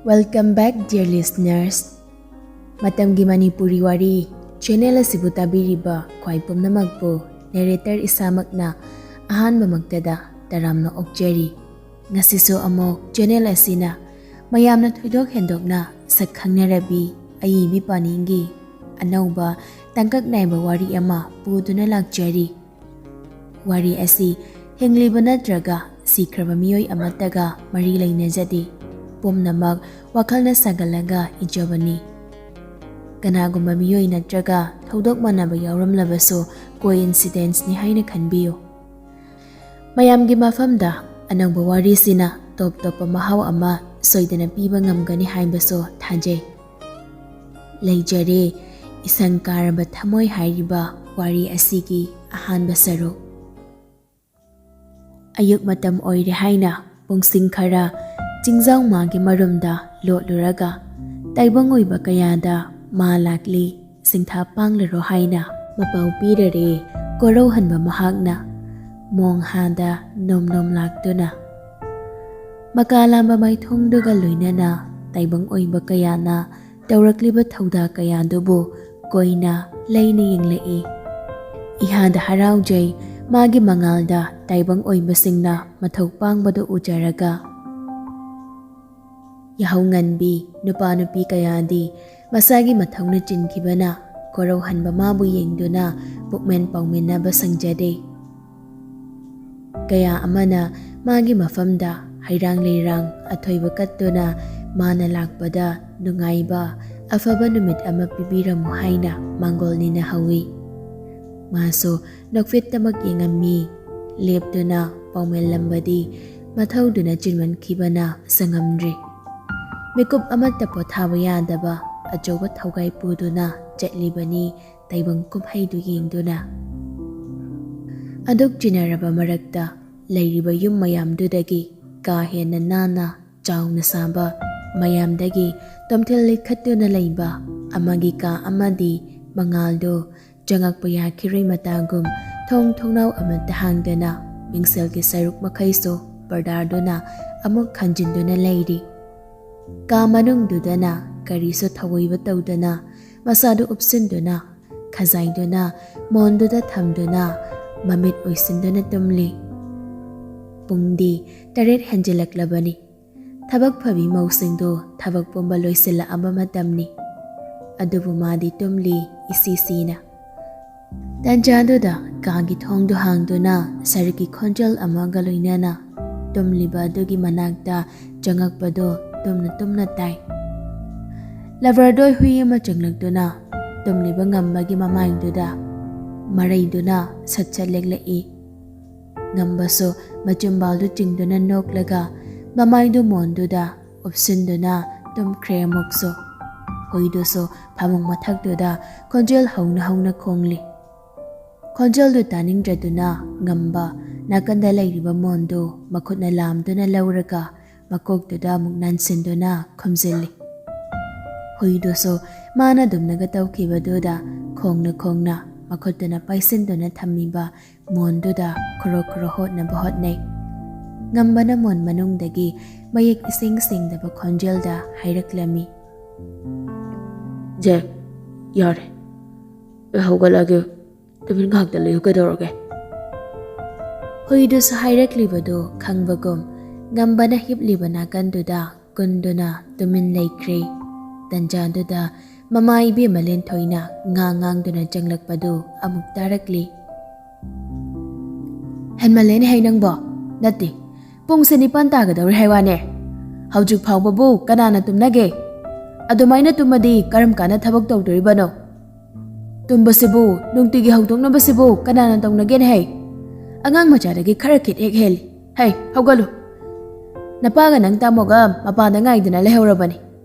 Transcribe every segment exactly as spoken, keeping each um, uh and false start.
Welcome back, dear listeners. ꯃꯇꯝꯒꯤ ꯃꯅꯤꯄꯨꯔꯤ ꯋꯥꯔꯤ channel ꯑꯁꯤꯕꯨ ꯇꯥꯕꯤꯔꯤꯕ ꯈ꯭ꯋꯥꯏ ꯄꯨꯝꯅꯃꯛꯄꯨ ꯅꯦꯔꯦꯇꯔ ꯏꯁꯥꯃꯛꯅ ꯑꯍꯥꯟꯕꯃꯛꯇꯗ ꯇꯔꯥꯝꯅ ꯑꯣꯛꯆꯔꯤ꯫ ꯉꯁꯤꯁꯨ ꯑꯃꯨꯛ ꯆꯦꯅꯦꯜ ꯑꯁꯤꯅ ꯃꯌꯥꯝꯅ ꯊꯣꯏꯗꯣꯛ ꯍꯦꯟꯗꯣꯛꯅ ꯁꯛ ꯈꯪꯅꯔꯕꯤ ꯑꯏꯕꯤ ꯄꯥꯅꯤꯡꯒꯤ ꯑꯅꯧꯕ ꯇꯥꯡꯀꯛ ꯅꯥꯏꯕ ꯋꯥꯔꯤ ꯑꯃ ꯄꯨꯗꯨꯅ ꯂꯥꯛꯆꯔꯤ꯫ ꯋꯥꯔꯤ ꯑꯁꯤ ꯍꯤꯡꯂꯤꯕ ꯅꯠꯇ꯭ꯔꯒ ꯁꯤꯈ꯭ꯔꯕ ꯃꯤꯑꯣꯏ ꯑꯃꯠꯇꯒ ꯃꯔꯤ ꯂꯩꯅꯖꯗꯦ꯫ ꯄꯨꯝꯅꯃꯛ ꯋꯥꯈꯜꯅ ꯁꯥꯒꯠꯂꯒ ꯏꯖꯕꯅꯤ꯫ ꯀꯅꯥꯒꯨꯝꯕ ꯃꯤꯑꯣꯏ ꯅꯠꯇ꯭ꯔꯒ ꯊꯧꯗꯣꯛ ꯃꯥꯟꯅꯕ ꯌꯥꯎꯔꯝꯂꯕꯁꯨ coincidenceꯅꯤ ꯍꯥꯏꯅ ꯈꯟꯕꯤꯌꯨ꯫ ꯃꯌꯥꯝꯒꯤ ꯃꯐꯝꯗ ꯑꯅꯧꯕ ꯋꯥꯔꯤꯁꯤꯅ ꯇꯣꯞ ꯇꯣꯞꯄ ꯃꯍꯥꯎ ꯑꯃ ꯁꯣꯏꯗꯅ ꯄꯤꯕ ꯉꯝꯒꯅꯤ ꯍꯥꯏꯕꯁꯨ ꯊꯥꯖꯩ꯫ ꯂꯩꯖꯔꯦ, ꯏꯁꯪ ꯀꯥꯔꯕ ꯊꯃꯣꯏ ꯍꯥꯏꯔꯤꯕ ꯋꯥꯔꯤ ꯑꯁꯤꯒꯤ ꯑꯍꯥꯟꯕ ꯁꯔꯨꯛ꯫ ꯑꯌꯨꯛ ꯃꯇꯝ ꯑꯣꯏꯔꯦ ꯍꯥꯏꯅ ꯄꯨꯡꯁꯤꯡ ꯈꯔ ꯆꯤꯡꯖꯥꯎ ꯃꯥꯒꯤ ꯃꯔꯨꯝꯗ ꯂꯣꯠꯂꯨꯔꯒ ꯇꯥꯏꯕꯪ ꯑꯣꯏꯕ ꯀꯌꯥꯗ ꯃꯥ ꯂꯥꯛꯂꯤ, ꯁꯤꯡꯊꯥ ꯄꯥꯡꯂꯔꯣ ꯍꯥꯏꯅ ꯃꯄꯥꯎ ꯄꯤꯔꯔꯦ ꯀꯣꯔꯧꯍꯟꯕ ꯃꯍꯥꯛꯅ, ꯃꯣꯡ ꯍꯥꯗ ꯅꯣꯝ ꯅꯣꯝ ꯂꯥꯛꯇꯨꯅ꯫ ꯃꯀꯥ ꯂꯥꯝꯕ ꯃꯥꯏꯊꯣꯡꯗꯨꯒ ꯂꯣꯏꯅꯅ ꯇꯥꯏꯕꯪ ꯑꯣꯏꯕ ꯀꯌꯥꯅ ꯇꯧꯔꯛꯂꯤꯕ ꯊꯧꯗꯥ ꯀꯌꯥꯗꯨꯕꯨ ꯀꯣꯏꯅ ꯂꯩꯅ ꯌꯦꯡꯂꯛꯏ꯫ ꯏꯍꯥꯗ ꯍꯔꯥꯎꯖꯩ, ꯃꯥꯒꯤ ꯃꯉꯥꯜꯗ ꯇꯥꯏꯕꯪ ꯑꯣꯏꯕꯁꯤꯡꯅ ꯃꯊꯧ ꯄꯥꯡꯕꯗꯨ ꯎꯖꯔꯒ꯫ ꯌꯥꯍꯧ ꯉꯟꯕꯤ ꯅꯨꯄꯥ ꯅꯨꯄꯤ ꯀꯌꯥꯗꯤ ꯃꯁꯥꯒꯤ ꯃꯊꯧꯅ ꯆꯤꯟꯈꯤꯕꯅ ꯀꯣꯔꯧꯍꯟꯕ ꯃꯥꯕꯨ ꯌꯦꯡꯗꯨꯅ ꯄꯨꯛꯃꯦꯟ ꯄꯥꯎꯃꯤꯟꯅꯕ ꯁꯪꯖꯗꯦ꯫ ꯀꯌꯥ ꯑꯃꯅ ꯃꯥꯒꯤ ꯃꯐꯝꯗ ꯍꯩꯔꯥꯡ ꯂꯩꯔꯥꯡ ꯑꯊꯣꯏꯕ ꯀꯠꯇꯨꯅ ꯃꯥꯅ ꯂꯥꯛꯄꯗ ꯅꯨꯡꯉꯥꯏꯕ, ꯑꯐꯕ ꯅꯨꯃꯤꯠ ꯑꯃ ꯄꯤꯕꯤꯔꯝꯃꯨ ꯍꯥꯏꯅ ꯃꯥꯡꯒꯣꯜ ꯅꯤꯅꯍꯧꯏ꯫ ꯃꯥꯁꯨ ꯅꯣꯛꯐꯦꯠꯇꯃꯛ ꯌꯦꯡꯉꯝꯃꯤ꯫ ꯂꯦꯞꯇꯨꯅ ꯄꯥꯎꯃꯦꯜꯂꯝꯕꯗꯤ ꯃꯊꯧꯗꯨꯅ ꯆꯤꯟꯃꯟꯈꯤꯕꯅ ꯁꯪꯉꯝꯗ꯭ꯔꯦ꯫ ꯃꯤꯀꯨꯞ ꯑꯃꯠꯇ ꯄꯣꯊꯥꯕ ꯌꯥꯗꯕ ꯑꯆꯧꯕ ꯊꯧꯒꯥꯏ ꯄꯨꯗꯨꯅ ꯆꯠꯂꯤꯕꯅꯤ ꯇꯥꯏꯕꯪ ꯀꯨꯝꯍꯩꯗꯨ ꯌꯦꯡꯗꯨꯅ꯫ ꯑꯗꯨꯛ ꯆꯤꯟꯅꯔꯕ ꯃꯔꯛꯇ ꯂꯩꯔꯤꯕ ꯌꯨꯝ ꯃꯌꯥꯝꯗꯨꯗꯒꯤ ꯀꯥ ꯍꯦꯟꯅ ꯅꯥꯟꯅ ꯆꯥꯎꯅ ꯁꯥꯕ, ꯃꯌꯥꯝꯗꯒꯤ ꯇꯣꯝꯊꯤꯜ ꯂꯩꯈꯠꯇꯨꯅ ꯂꯩꯕ ꯑꯃꯒꯤ ꯀꯥ ꯑꯃꯗꯤ ꯃꯉꯥꯜꯗꯨ ꯆꯪꯉꯛꯄ ꯌꯥꯈꯤꯔꯣꯏ ꯃꯇꯥꯒꯨꯝ ꯊꯣꯡ ꯊꯣꯡꯅꯥꯎ ꯑꯃꯠꯇ ꯍꯥꯡꯗꯅ ꯃꯤꯡꯁꯦꯜꯒꯤ ꯁꯔꯨꯛ ꯃꯈꯩꯁꯨ ꯄꯔꯗꯥꯗꯨꯅ ꯑꯃꯨꯛ ꯈꯟꯖꯤꯟꯗꯨꯅ ꯂꯩꯔꯤ꯫ ꯀꯥ ꯃꯅꯨꯡꯗꯨꯗꯅ ꯀꯔꯤꯁꯨ ꯊꯑꯣꯏꯕ ꯇꯧꯗꯅ, ꯃꯁꯥꯗꯨ ꯎꯞꯁꯤꯟꯗꯨꯅ, ꯈꯖꯥꯏꯗꯨꯅ ꯃꯣꯟꯗꯨꯗ ꯊꯝꯗꯨꯅ, ꯃꯃꯤꯠ ꯎꯏꯁꯤꯟꯗꯨꯅ ꯇꯨꯝꯂꯤ꯫ ꯄꯨꯡꯗꯤ ꯇꯔꯦꯠ ꯍꯦꯟꯖꯤꯜꯂꯛꯂꯕꯅꯤ꯫ ꯊꯕꯛ ꯐꯕꯤ ꯃꯧꯁꯤꯡꯗꯨ ꯊꯕꯛ ꯄꯨꯝꯕ ꯂꯣꯏꯁꯤꯜꯂꯛꯑꯕ ꯃꯇꯝꯅꯤ꯫ ꯑꯗꯨꯕꯨ ꯃꯥꯗꯤ ꯇꯨꯝꯂꯤ, ꯏꯁꯤ ꯁꯤꯅ꯫ ꯇꯟꯖꯥꯗꯨꯗ ꯀꯥꯒꯤ ꯊꯣꯡꯗꯨ ꯍꯥꯡꯗꯨꯅ ꯁꯔꯤꯛꯀꯤ ꯈꯣꯟꯖꯦꯜ ꯑꯃꯒ ꯂꯣꯏꯅꯅ ꯇꯨꯝꯂꯤꯕ ꯑꯗꯨꯒꯤ ꯃꯅꯥꯛꯇ ꯆꯪꯉꯛꯄꯗꯨ ꯇꯨꯝꯅ ꯇꯨꯝꯅ ꯇꯥꯏ꯫ ꯂꯕꯔꯗꯣꯏ ꯍꯨꯏ ꯑꯃ ꯆꯪꯂꯛꯇꯨꯅ ꯇꯨꯝꯂꯤꯕ ꯉꯝꯕꯒꯤ ꯃꯃꯥꯏꯗꯨꯗ ꯃꯔꯩꯗꯨꯅ ꯁꯠ ꯁꯠ ꯂꯦꯛꯂꯛꯏ꯫ ꯉꯝꯕꯁꯨ ꯃꯆꯤꯝꯕꯥꯜꯗꯨ ꯆꯤꯡꯗꯨꯅ ꯅꯣꯛꯂꯒ ꯃꯃꯥꯏꯗꯨ ꯃꯣꯟꯗꯨꯗ ꯎꯞꯁꯤꯟꯗꯨꯅ ꯇꯨꯝꯈ꯭ꯔꯦ ꯑꯃꯨꯛꯁꯨ꯫ ꯍꯨꯏꯗꯨꯁꯨ ꯐꯃꯨꯡ ꯃꯊꯛꯇꯨꯗ ꯈꯣꯟꯖꯦꯜ ꯍꯧꯅ ꯍꯧꯅ ꯈꯣꯡꯂꯤ꯫ ꯈꯣꯟꯖꯦꯜꯗꯨ ꯇꯥꯅꯤꯡꯗ꯭ꯔꯗꯨꯅ ꯉꯝꯕ ꯅꯥꯀꯟꯗ ꯂꯩꯔꯤꯕ ꯃꯣꯟꯗꯨ ꯃꯈꯨꯠꯅ ꯂꯥꯝꯗꯨꯅ ꯂꯧꯔꯒ ꯃꯀꯣꯛꯇꯨꯗ ꯑꯃꯨꯛ ꯅꯟꯁꯤꯟꯗꯨꯅ ꯈꯨꯝꯖꯤꯜꯂꯤ꯫ ꯍꯨꯏꯗꯨꯁꯨ ꯃꯥꯅ ꯑꯗꯨꯝꯅꯒ ꯇꯧꯈꯤꯕꯗꯨꯗ ꯈꯣꯡꯅ ꯈꯣꯡꯅ ꯃꯈꯨꯠꯇꯨꯅ ꯄꯥꯏꯁꯤꯟꯗꯨꯅ ꯊꯝꯃꯤꯕ ꯃꯣꯟꯗꯨꯗ ꯈꯨꯔꯣ ꯈꯨꯔꯣ ꯍꯣꯠꯅꯕ ꯍꯣꯠꯅꯩ꯫ ꯉꯝꯕꯅ ꯃꯣꯟ ꯃꯅꯨꯡꯗꯒꯤ ꯃꯌꯦꯛ ꯏꯁꯦꯡ ꯁꯦꯡꯗꯕ ꯈꯣꯟꯖꯦꯜꯗ ꯍꯥꯏꯔꯛꯂꯝꯃꯤ꯫ "ꯖꯦꯛ, ꯌꯥꯔꯦ꯫ ꯑꯩ ꯍꯧꯒꯠꯂꯒꯦ꯫ ꯇꯨꯃꯤꯟ ꯉꯥꯏꯍꯥꯛꯇ ꯂꯩꯌꯨ, ꯀꯩꯗꯧꯔꯒꯦ?" ꯍꯨꯏꯗꯨꯁꯨ ꯍꯥꯏꯔꯛꯂꯤꯕꯗꯨ ꯈꯪꯕꯒꯨꯝ ꯉꯝꯕꯅ ꯍꯤꯞꯂꯤꯕ ꯅꯥꯀꯟꯗꯨꯗ ꯀꯨꯟꯗꯨꯅ ꯇꯨꯃꯤꯟ ꯂꯩꯈ꯭ꯔꯦ꯫ ꯇꯟꯖꯥꯗꯨꯗ ꯃꯃꯥ ꯏꯕꯦꯝꯃ ꯂꯦꯟꯊꯣꯏꯅ ꯉꯥꯡ ꯉꯥꯡꯗꯨꯅ ꯆꯪꯂꯛꯄꯗꯨ ꯑꯃꯨꯛ ꯇꯥꯔꯛꯂꯤ꯫ "ꯍꯦꯟꯃꯜꯂꯦꯅꯦ ꯍꯩ ꯅꯪꯕꯣ꯫ ꯅꯠꯇꯦ, ꯄꯨꯡꯁꯦ ꯅꯤꯄꯥꯟ ꯇꯥꯒꯗꯧꯔꯦ ꯍꯥꯏ ꯋꯥꯅꯦ꯫ ꯍꯧꯖꯤꯛ ꯐꯥꯎꯕꯕꯨ ꯀꯅꯥꯅ ꯇꯨꯝꯅꯒꯦ? ꯑꯗꯨꯃꯥꯏꯅ ꯇꯨꯝꯃꯗꯤ ꯀꯔꯝ ꯀꯥꯟꯗ ꯊꯕꯛ ꯇꯧꯗꯣꯔꯤꯕꯅꯣ? ꯇꯨꯝꯕꯁꯤꯕꯨ, ꯅꯨꯡꯇꯤꯒꯤ ꯍꯧꯗꯣꯛꯅꯕꯁꯤꯕꯨ ꯀꯅꯥꯅ ꯇꯧꯅꯒꯦꯅꯦ ꯍꯩ? ꯑꯉꯥꯡ ꯃꯆꯥꯗꯒꯤ ꯈꯔ ꯈꯤꯠ ꯍꯦꯛ ꯍꯦꯜꯂꯤ꯫ ꯍꯩ, ꯍꯧꯒꯠꯂꯨ꯫ ꯅꯄꯥꯒ ꯅꯪ ꯇꯥꯃꯣꯒ ꯃꯄꯥꯟꯗ ꯉꯥꯏꯗꯨꯅ ꯂꯩꯍꯧꯔꯕꯅꯤ꯫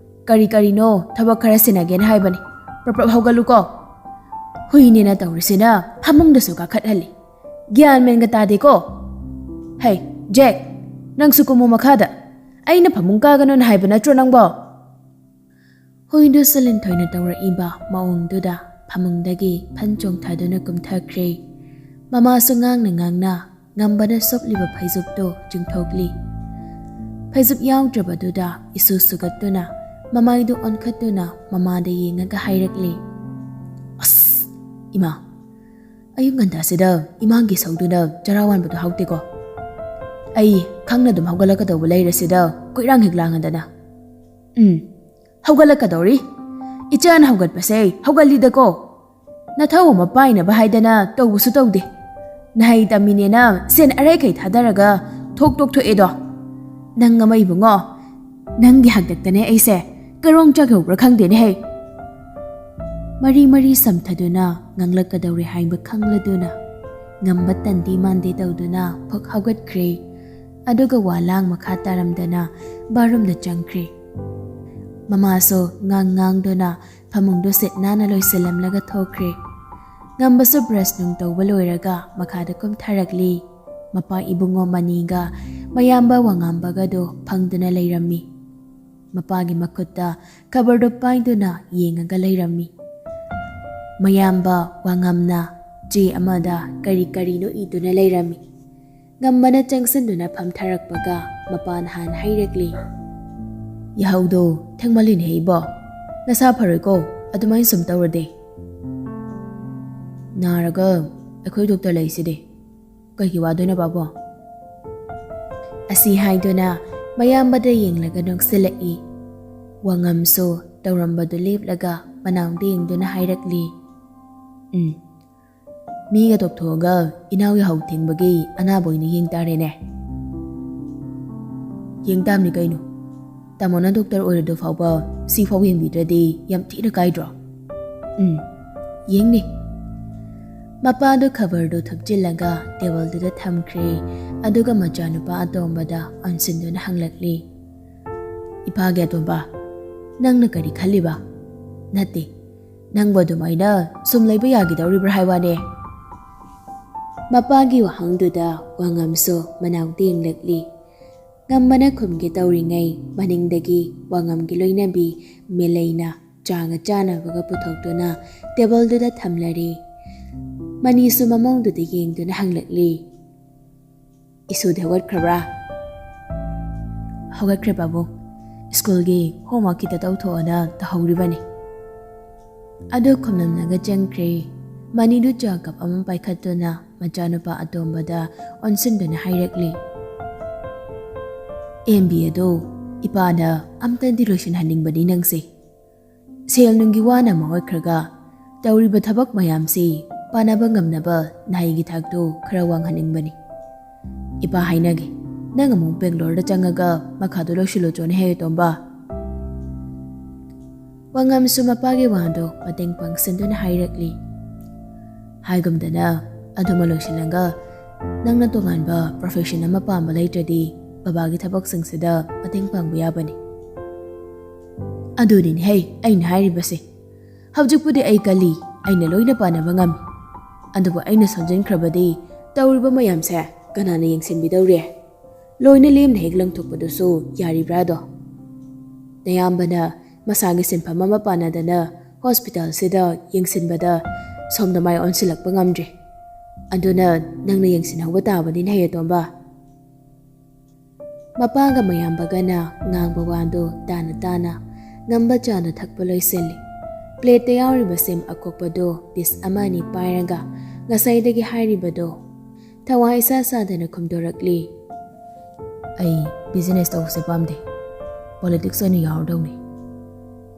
ꯀꯔꯤ ꯀꯔꯤꯅꯣ ꯊꯕꯛ ꯈꯔ ꯁꯤꯟꯅꯒꯦꯅ ꯍꯥꯏꯕꯅꯤ꯫ ꯄ꯭ꯔꯞ ꯄ꯭ꯔꯞ ꯍꯧꯒꯠꯂꯨꯀꯣ꯫ ꯍꯨꯏꯅꯦꯅ ꯇꯧꯔꯤꯁꯤꯅ ꯐꯃꯨꯡꯗꯁꯨ ꯀꯥꯈꯠꯍꯜꯂꯤ꯫ ꯒ꯭ꯌꯥꯟ ꯃꯦꯟꯒ ꯇꯥꯗꯦꯀꯣ꯫ ꯍꯩ, ꯖꯦꯛ, ꯅꯪꯁꯨ ꯀꯨꯝꯃꯨ ꯃꯈꯥꯗ꯫ ꯑꯩꯅ ꯐꯃꯨꯡ ꯀꯥꯒꯅꯨꯅ ꯍꯥꯏꯕ ꯅꯠꯇ꯭ꯔꯣ ꯅꯪꯕꯣ?" ꯍꯨꯏꯗꯨꯁꯨ ꯂꯦꯟꯊꯣꯏꯅ ꯇꯧꯔꯛꯏꯕ ꯃꯑꯣꯡꯗꯨꯗ ꯐꯃꯨꯡꯗꯒꯤ ꯐꯟ ꯆꯣꯡꯊꯗꯨꯅ ꯀꯨꯝꯊꯈ꯭ꯔꯦ꯫ ꯃꯃꯥꯁꯨ ꯉꯥꯡꯅ ꯉꯥꯡꯅ ꯉꯝꯕꯅ ꯁꯨꯞꯂꯤꯕ ꯐꯩꯖꯨꯞꯇꯨ ꯆꯤꯡꯊꯣꯛꯂꯤ꯫ ꯐꯩꯖꯨꯞ ꯌꯥꯎꯗ꯭ꯔꯕꯗꯨꯗ ꯏꯁꯨ ꯁꯨꯒꯠꯇꯨꯅ ꯃꯃꯥꯏꯗꯨ ꯑꯣꯟꯈꯠꯇꯨꯅ ꯃꯃꯥꯗ ꯌꯦꯡꯉꯒ ꯍꯥꯏꯔꯛꯂꯤ, "ꯑꯁ, ꯏꯃꯥ, ꯑꯌꯨꯛ ꯉꯟꯇꯥꯁꯤꯗ ꯏꯃꯥꯒꯤ ꯁꯧꯗꯨꯅ ꯆꯔꯥ ꯋꯥꯟꯕꯗꯣ ꯍꯥꯎꯇꯦꯀꯣ꯫ ꯑꯩ ꯈꯪꯅ ꯑꯗꯨꯝ ꯍꯧꯒꯠꯂꯛꯀꯗꯧꯕ ꯂꯩꯔꯁꯤꯗ ꯀꯣꯏꯔꯥꯡ ꯍꯦꯛ ꯂꯥꯡꯉꯗꯅ꯫ ꯎꯝ, ꯍꯧꯒꯠꯂꯛꯀꯗꯧꯔꯤ꯫ ꯏꯆꯥꯅ ꯍꯧꯒꯠꯄꯁꯦ ꯍꯧꯒꯠꯂꯤꯗꯀꯣ꯫ ꯅꯊꯧ ꯑꯃ ꯄꯥꯏꯅꯕ ꯍꯥꯏꯗꯅ ꯇꯧꯕꯁꯨ ꯇꯧꯗꯦ꯫ ꯅꯍꯩ ꯇꯝꯃꯤꯅꯦꯅ ꯁꯦꯟ ꯑꯔꯩꯈꯩ ꯊꯥꯗꯔꯒ ꯊꯣꯛ ꯇꯣꯛꯊꯣꯛꯑꯦꯗꯣ꯫ ꯅꯪ ꯑꯃ ꯏꯕꯨꯡꯉꯣ, ꯅꯪꯒꯤ ꯍꯥꯛꯇꯛꯇꯅꯦ ꯑꯩꯁꯦ ꯀꯔꯣꯡ ꯆꯥꯛꯍꯧꯕ꯭ꯔꯥ ꯈꯪꯗꯦꯅꯦ ꯍꯩ꯫" ꯃꯔꯤ ꯃꯔꯤ ꯁꯝꯊꯗꯨꯅ ꯉꯥꯡꯂꯛꯀꯗꯧꯔꯦ ꯍꯥꯏꯕ ꯈꯪꯂꯗꯨꯅ ꯉꯝꯕ ꯇꯟꯗꯤ ꯃꯥꯟꯗꯦ ꯇꯧꯗꯨꯅ ꯐꯛ ꯍꯧꯒꯠꯈ꯭ꯔꯦ꯫ ꯑꯗꯨꯒ ꯋꯥ ꯂꯥꯡ ꯃꯈꯥ ꯇꯥꯔꯝꯗꯅ ꯕꯥꯔꯨꯝꯗ ꯆꯪꯈ꯭ꯔꯦ꯫ ꯃꯃꯥꯁꯨ ꯉꯥꯡ ꯉꯥꯡꯗꯨꯅ ꯐꯃꯨꯡꯗꯨ ꯁꯤꯠ ꯅꯥꯟꯅ ꯂꯣꯏꯁꯤꯜꯂꯝꯂꯒ ꯊꯣꯛꯈ꯭ꯔꯦ꯫ ꯉꯝꯕꯁꯨ ꯕ꯭ꯔꯁ ꯅꯨꯡ ꯇꯧꯕ ꯂꯣꯏꯔꯒ ꯃꯈꯥꯗ ꯀꯨꯝꯊꯔꯛꯂꯤ꯫ ꯃꯄꯥ ꯏꯕꯨꯡꯉꯣ ꯃꯅꯤꯒ ꯃꯌꯥꯝꯕ ꯋꯥꯉꯥꯝꯕꯒꯗꯣ ꯐꯪꯗꯨꯅ ꯂꯩꯔꯝꯃꯤ꯫ ꯃꯄꯥꯒꯤ ꯃꯈꯨꯠꯇ ꯈꯕꯔꯗꯨ ꯄꯥꯏꯗꯨꯅ ꯌꯦꯡꯉꯒ ꯂꯩꯔꯝꯃꯤ꯫ ꯃꯌꯥꯝꯕ ꯋꯥꯉꯝꯅ ꯆꯦ ꯑꯃꯗ ꯀꯔꯤ ꯀꯔꯤꯅꯣ ꯏꯗꯨꯅ ꯂꯩꯔꯝꯃꯤ꯫ ꯉꯝꯕꯅ ꯆꯪꯁꯤꯟꯗꯨꯅ ꯐꯝꯊꯔꯛꯄꯒ ꯃꯄꯥꯅ ꯍꯥꯟꯅ ꯍꯩꯔꯛꯂꯤ, "ꯌꯥꯍꯧꯗꯣ ꯊꯦꯡꯃꯜꯂꯤꯅꯦ ꯏꯕꯣ, ꯅꯁꯥ ꯐꯔꯣꯏꯀꯣ ꯑꯗꯨꯃꯥꯏꯅ ꯁꯨꯝ ꯇꯧꯔꯗꯤ꯫" "ꯅꯥꯔꯒ ꯑꯩꯈꯣꯏ ꯗꯣꯛꯇꯔ ꯂꯩꯁꯤꯗꯤ, ꯀꯩꯒꯤ ꯋꯥꯗꯣꯏꯅꯣ ꯕꯥꯕꯣ?" ꯑꯁꯤ ꯍꯥꯏꯗꯨꯅ ꯃꯌꯥꯝꯕꯗ ꯌꯦꯡꯂꯒ ꯅꯣꯛꯁꯤꯜꯂꯛꯏ꯫ ꯋꯥꯉꯝꯁꯨ ꯇꯧꯔꯝꯕꯗꯨ ꯂꯦꯞꯂꯒ ꯃꯅꯥꯎꯗ ꯌꯦꯡꯗꯨꯅ ꯍꯥꯏꯔꯛꯂꯤ, "ꯎꯝ, ꯃꯤꯒ ꯇꯣꯛꯊꯣꯛꯑꯒ ꯏꯅꯥꯎ ꯌꯥꯍꯧ ꯊꯦꯡꯕꯒꯤ ꯑꯅꯥꯕ ꯑꯣꯏꯅ ꯌꯦꯡ ꯇꯥꯔꯦꯅꯦ꯫" "ꯌꯦꯡ ꯇꯥꯕꯅꯤ ꯀꯩꯅꯣ꯫ ꯇꯥꯃꯣꯅ ꯗꯣꯛꯇꯔ ꯑꯣꯏꯔꯗꯨ ꯐꯥꯎꯕ ꯁꯤꯐꯥꯎ ꯌꯦꯡꯕꯤꯗ꯭ꯔꯗꯤ ꯌꯥꯝ ꯊꯤꯅ ꯀꯥꯏꯗ꯭ꯔꯣ?" "ꯎꯝ, ꯌꯦꯡꯅꯤ꯫" ꯃꯄꯥꯗꯨ ꯈꯕꯔꯗꯨ ꯊꯨꯞꯆꯤꯜꯂꯒ ꯇꯦꯕꯜꯗꯨꯗ ꯊꯝꯈ꯭ꯔꯦ꯫ ꯑꯗꯨꯒ ꯃꯆꯥꯅꯨꯄꯥ ꯑꯇꯣꯝꯕꯗ ꯑꯣꯟꯁꯤꯟꯗꯨꯅ ꯍꯪꯂꯛꯂꯤ, "ꯏꯄꯥꯒꯤ ꯑꯇꯣꯝꯕ, ꯅꯪꯅ ꯀꯔꯤ ꯈꯜꯂꯤꯕ? ꯅꯠꯇꯦ, ꯅꯪꯕꯨ ꯑꯗꯨꯃꯥꯏꯅ ꯁꯨꯝ ꯂꯩꯕ ꯌꯥꯒꯗꯧꯔꯤꯕ꯭ꯔꯥ ꯍꯥꯏ ꯋꯥꯅꯦ?" ꯃꯄꯥꯒꯤ ꯋꯥꯍꯪꯗꯨꯗ ꯋꯥꯉꯝꯁꯨ ꯃꯅꯥꯎ ꯇꯦꯡꯂꯛꯂꯤ꯫ ꯉꯝꯕꯅ ꯈꯨꯝꯒꯦ ꯇꯧꯔꯤꯉꯩ ꯃꯅꯤꯡꯗꯒꯤ ꯋꯥꯉꯝꯒꯤ ꯂꯣꯏꯅꯕꯤ ꯃꯦꯂꯩꯅ ꯆꯥꯒ ꯆꯥꯅꯕꯒ ꯄꯨꯊꯣꯛꯇꯨꯅ ꯇꯦꯕꯜꯗꯨꯗ ꯊꯝꯂꯔꯦ꯫ ꯃꯅꯤꯁꯨ ꯃꯃꯧꯗꯨꯗ ꯌꯦꯡꯗꯨꯅ ꯍꯪꯂꯛꯂꯤ, "ꯏꯁꯨꯗꯤ ꯍꯧꯒꯠꯈ꯭ꯔꯕ꯭ꯔꯥ?" "ꯍꯧꯒꯠꯈ꯭ꯔꯦ ꯄꯥꯕꯨꯡ꯫ ꯁ꯭ꯀꯨꯜꯒꯤ homework ꯈꯤꯇ ꯇꯧꯊꯣꯛꯑꯣꯅ ꯇꯧꯍꯧꯔꯤꯕꯅꯤ"꯫ ꯑꯗꯨ ꯈꯨꯝꯂꯝꯂꯒ ꯆꯪꯈ꯭ꯔꯦ꯫ ꯃꯅꯤꯗꯨ ꯆꯥ ꯀꯞ ꯑꯃ ꯄꯥꯏꯈꯠꯇꯨꯅ ꯃꯆꯥꯅꯨꯄꯥ ꯑꯇꯣꯝꯕꯗ ꯑꯣꯟꯁꯤꯟꯗꯨꯅ ꯍꯥꯏꯔꯛꯂꯤ, "ꯑꯦꯝ ꯕꯤ ꯑꯦꯗꯣ ꯏꯄꯥꯅ ꯑꯝꯇꯗꯤ ꯂꯣꯏꯁꯤꯟꯍꯟꯅꯤꯡꯕꯅꯤ ꯅꯪꯁꯦ꯫ ꯁꯦꯜ ꯅꯨꯡꯒꯤ ꯋꯥꯅ ꯑꯃ ꯑꯣꯏꯈ꯭ꯔꯒ, ꯇꯧꯔꯤꯕ ꯊꯕꯛ ꯃꯌꯥꯝꯁꯤ ꯄꯥꯅꯕ ꯉꯝꯅꯕ ꯅꯍꯩꯒꯤ ꯊꯥꯛꯇꯨ ꯈꯔ ꯋꯥꯡꯍꯟꯅꯤꯡꯕꯅꯤ꯫ ꯏꯄꯥ ꯍꯥꯏꯅꯒꯦ, ꯅꯪ ꯑꯃꯨꯛ ꯕꯦꯡꯒ꯭ꯂꯣꯔꯗ ꯆꯪꯉꯒ ꯃꯈꯥꯗꯣ ꯂꯣꯏꯁꯤꯜꯂꯨꯆꯣꯅꯦ ꯍꯦ ꯇꯣꯝꯕ"꯫ ꯋꯥꯉꯝꯁꯨ ꯃꯄꯥꯒꯤ ꯋꯥꯗꯣ ꯃꯇꯦꯡ ꯄꯥꯡꯁꯤꯟꯗꯨꯅ ꯍꯥꯏꯔꯛꯂꯤ꯫ ꯍꯥꯏꯒꯨꯝꯗꯅ ꯑꯗꯨꯃ ꯂꯣꯏꯁꯤꯜꯂꯒ, ꯅꯪꯅ ꯇꯣꯉꯥꯟꯕ profession ꯑꯃ ꯄꯥꯝꯕ ꯂꯩꯇ꯭ꯔꯗꯤ ꯕꯕꯥꯒꯤ ꯊꯕꯛꯁꯤꯡꯁꯤꯗ ꯃꯇꯦꯡ ꯄꯥꯡꯕ ꯌꯥꯕꯅꯤ꯫ ꯑꯗꯨꯅꯤꯅꯦ ꯍꯩ ꯑꯩꯅ ꯍꯥꯏꯔꯤꯕꯁꯦ꯫ ꯍꯧꯖꯤꯛꯄꯨꯗꯤ ꯑꯩ ꯀꯜꯂꯤ, ꯑꯩꯅ ꯂꯣꯏꯅ ꯄꯥꯅꯕ ꯉꯝꯃꯤ꯫ ꯑꯗꯨꯕꯨ ꯑꯩꯅ ꯁꯣꯟꯖꯤꯟꯈ꯭ꯔꯕꯗꯤ ꯇꯧꯔꯤꯕ ꯃꯌꯥꯝꯁꯦ ꯀꯅꯥꯅ ꯌꯦꯡꯁꯤꯟꯕꯤꯗꯧꯔꯤ? ꯂꯣꯏꯅ ꯂꯦꯝꯅ ꯍꯦꯛ ꯂꯪꯊꯣꯛꯄꯗꯨꯁꯨ ꯌꯥꯔꯤꯕ꯭ꯔꯥꯗꯣ? ꯅꯌꯥꯝꯕꯅ ꯃꯁꯥꯒꯤ ꯁꯤꯟꯐꯝ ꯑꯃ ꯄꯥꯟꯅꯗꯅ ꯍꯣꯁꯄꯤꯇꯥꯜꯁꯤꯗ ꯌꯦꯡꯁꯤꯟꯕꯗ ꯁꯣꯝꯗ ꯃꯥꯏ ꯑꯣꯟꯁꯤꯜꯂꯛꯄ ꯉꯝꯗ꯭ꯔꯤ꯫ ꯑꯗꯨꯅ ꯅꯪꯅ ꯌꯦꯡꯁꯤꯟꯍꯧꯕ ꯇꯥꯕꯅꯤꯅꯦ ꯍꯦ ꯇꯣꯝꯕ꯫ ꯃꯄꯥꯒ ꯃꯌꯥꯝꯕꯒꯅ ꯉꯥꯡꯕ ꯋꯥꯗꯣ ꯇꯥꯅ ꯇꯥꯅ ꯉꯝꯕ ꯆꯥꯅ ꯊꯛꯄ ꯂꯣꯏꯁꯤꯜꯂꯤ꯫ ꯄ꯭ꯂꯦꯠꯇ ꯌꯥꯎꯔꯤꯕ ꯁꯦꯝ ꯑꯀꯣꯛꯄꯗꯣ ꯄꯤꯁ ꯑꯃ ꯑꯅꯤ ꯄꯥꯏꯔꯒ ꯉꯁꯥꯏꯗꯒꯤ ꯍꯥꯏꯔꯤꯕꯗꯣ ꯊꯋꯥ ꯏꯁꯥ ꯁꯥꯗꯅ ꯈꯨꯝꯗꯣꯔꯛꯂꯤ꯫ "ꯑꯩ business ꯇꯧꯕꯁꯦ ꯄꯥꯝꯗꯦ, politics ꯑꯣꯏꯅ ꯌꯥꯎꯔꯗꯧꯅꯤ"꯫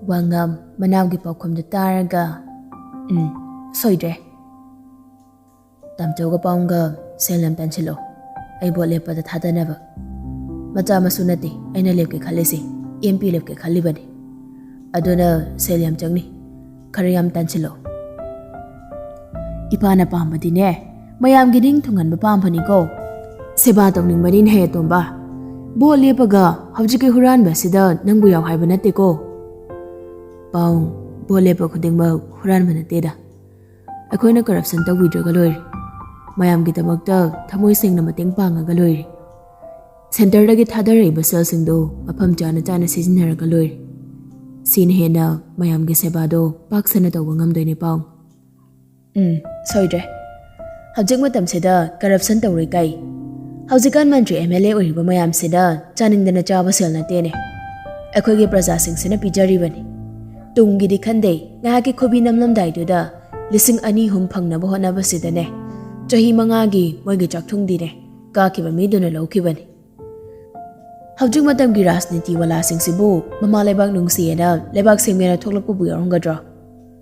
ꯋꯥꯉꯝ ꯃꯅꯥꯎꯒꯤ ꯄꯥꯎꯈꯨꯝꯗꯨ ꯇꯥꯔꯒ, "ꯎꯝ, ꯁꯣꯏꯗ꯭ꯔꯦ꯫ ꯇꯥꯝꯆꯧꯒ ꯄꯥꯎꯒ ꯁꯦꯜ ꯌꯥꯝ ꯇꯥꯟꯁꯤꯜꯂꯣ, ꯑꯩ ꯚꯣꯠ ꯂꯦꯞꯄꯗ ꯊꯥꯗꯅꯕ꯫ ꯃꯆꯥ ꯃꯁꯨ ꯅꯠꯇꯦ ꯑꯩꯅ ꯂꯦꯞꯀꯦ ꯈꯜꯂꯤꯁꯤ, ꯑꯦꯝ ꯄꯤ ꯂꯦꯞꯀꯦ ꯈꯜꯂꯤꯕꯅꯤ꯫ ꯑꯗꯨꯅ ꯁꯦꯜ ꯌꯥꯝ ꯆꯪꯅꯤ, ꯈꯔ ꯌꯥꯝ ꯇꯥꯟꯁꯤꯜꯂꯣ"꯫ "ꯏꯄꯥꯅ ꯄꯥꯝꯕꯗꯤꯅꯦ, ꯃꯌꯥꯝꯒꯤ ꯅꯤꯡ ꯊꯨꯡꯍꯟꯕ ꯄꯥꯝꯕꯅꯤꯀꯣ꯫ ꯁꯦꯕꯥ ꯇꯧꯅꯤꯡꯕꯅꯤꯅꯦ ꯍꯦ ꯇꯣꯝꯕ꯫ ꯚꯣꯠ ꯂꯦꯞꯄꯒ ꯍꯧꯖꯤꯛꯀꯤ ꯍꯨꯔꯥꯟꯕꯁꯤꯗ ꯅꯪꯕꯨ ꯌꯥꯎ ꯍꯥꯏꯕ ꯅꯠꯇꯦꯀꯣ"꯫ "ꯄꯥꯎ, ꯚꯣꯠ ꯂꯦꯞꯄ ꯈꯨꯗꯤꯡꯃꯛ ꯍꯨꯔꯥꯟꯕ ꯅꯠꯇꯦꯗ꯫ ꯑꯩꯈꯣꯏꯅ corruption ꯇꯧꯕꯤꯗ꯭ꯔꯒ ꯂꯣꯏꯔꯦ꯫ ꯃꯌꯥꯝꯒꯤꯗꯃꯛꯇ ꯊꯃꯣꯏ ꯁꯦꯡꯅ ꯃꯇꯦꯡ ꯄꯥꯡꯉꯒ ꯂꯣꯏꯔꯦ꯫ ꯁꯦꯟꯇꯔꯗꯒꯤ ꯊꯥꯗꯔꯛꯏꯕ ꯁꯦꯜꯁꯤꯡꯗꯣ ꯃꯐꯝ ꯆꯥꯅ ꯆꯥꯅ ꯁꯤꯖꯤꯟꯅꯔꯒ ꯂꯣꯏꯔꯦ꯫ ꯁꯤꯅ ꯍꯦꯟꯅ ꯃꯌꯥꯝꯒꯤ ꯁꯦꯕꯥꯗꯣ ꯄꯥꯛ ꯁꯟꯅ ꯇꯧꯕ ꯉꯝꯗꯣꯏꯅꯦ ꯄꯥꯎ"꯫ "ꯎꯝ, ꯁꯣꯏꯗ꯭ꯔꯦ꯫ ꯍꯧꯖꯤꯛ ꯃꯇꯝꯁꯤꯗ corruption ꯇꯧꯔꯣꯏ ꯀꯩ? ꯍꯧꯖꯤꯛꯀꯥꯟ ꯃꯟꯇ꯭ꯔꯤ ꯑꯦꯝ ꯑꯦꯜ ꯑꯦ ꯑꯣꯏꯔꯤꯕ ꯃꯌꯥꯝꯁꯤꯗ ꯆꯥꯅꯤꯡꯗꯅ ꯆꯥꯕ ꯁꯦꯜ ꯅꯠꯇꯦꯅꯦ꯫ ꯑꯩꯈꯣꯏꯒꯤ ꯄ꯭ꯔꯖꯥꯁꯤꯡꯁꯤꯅ ꯄꯤꯖꯔꯤꯕꯅꯤ꯫ ꯇꯨꯡꯒꯤꯗꯤ ꯈꯟꯗꯦ, ꯉꯥꯏꯍꯥꯛꯀꯤ ꯈꯨꯕꯤ ꯅꯝꯂꯝꯗꯥꯏꯗꯨꯗ ꯂꯤꯁꯤꯡ ꯑꯅꯤ ꯑꯍꯨꯝ ꯐꯪꯅꯕ ꯍꯣꯠꯅꯕꯁꯤꯗꯅꯦ, ꯆꯍꯤ ꯃꯉꯥꯒꯤ ꯃꯣꯏꯒꯤ ꯆꯥꯛꯊꯨꯡꯗꯤꯅꯦ ꯀꯥꯈꯤꯕ ꯃꯤꯗꯨꯅ ꯂꯧꯈꯤꯕꯅꯤ꯫ ꯍꯧꯖꯤꯛ ꯃꯇꯝꯒꯤ ꯔꯥꯖꯅꯤꯇꯤ ꯋꯥꯂꯥꯁꯤꯡꯁꯤꯕꯨ ꯃꯃꯥ ꯂꯩꯕꯥꯛ ꯅꯨꯡꯁꯤꯌꯦꯅ ꯂꯩꯕꯥꯛ ꯁꯦꯝꯒꯦꯅ ꯊꯣꯛꯂꯛꯄꯕꯨ ꯌꯥꯎꯔꯝꯒꯗ꯭ꯔꯣ?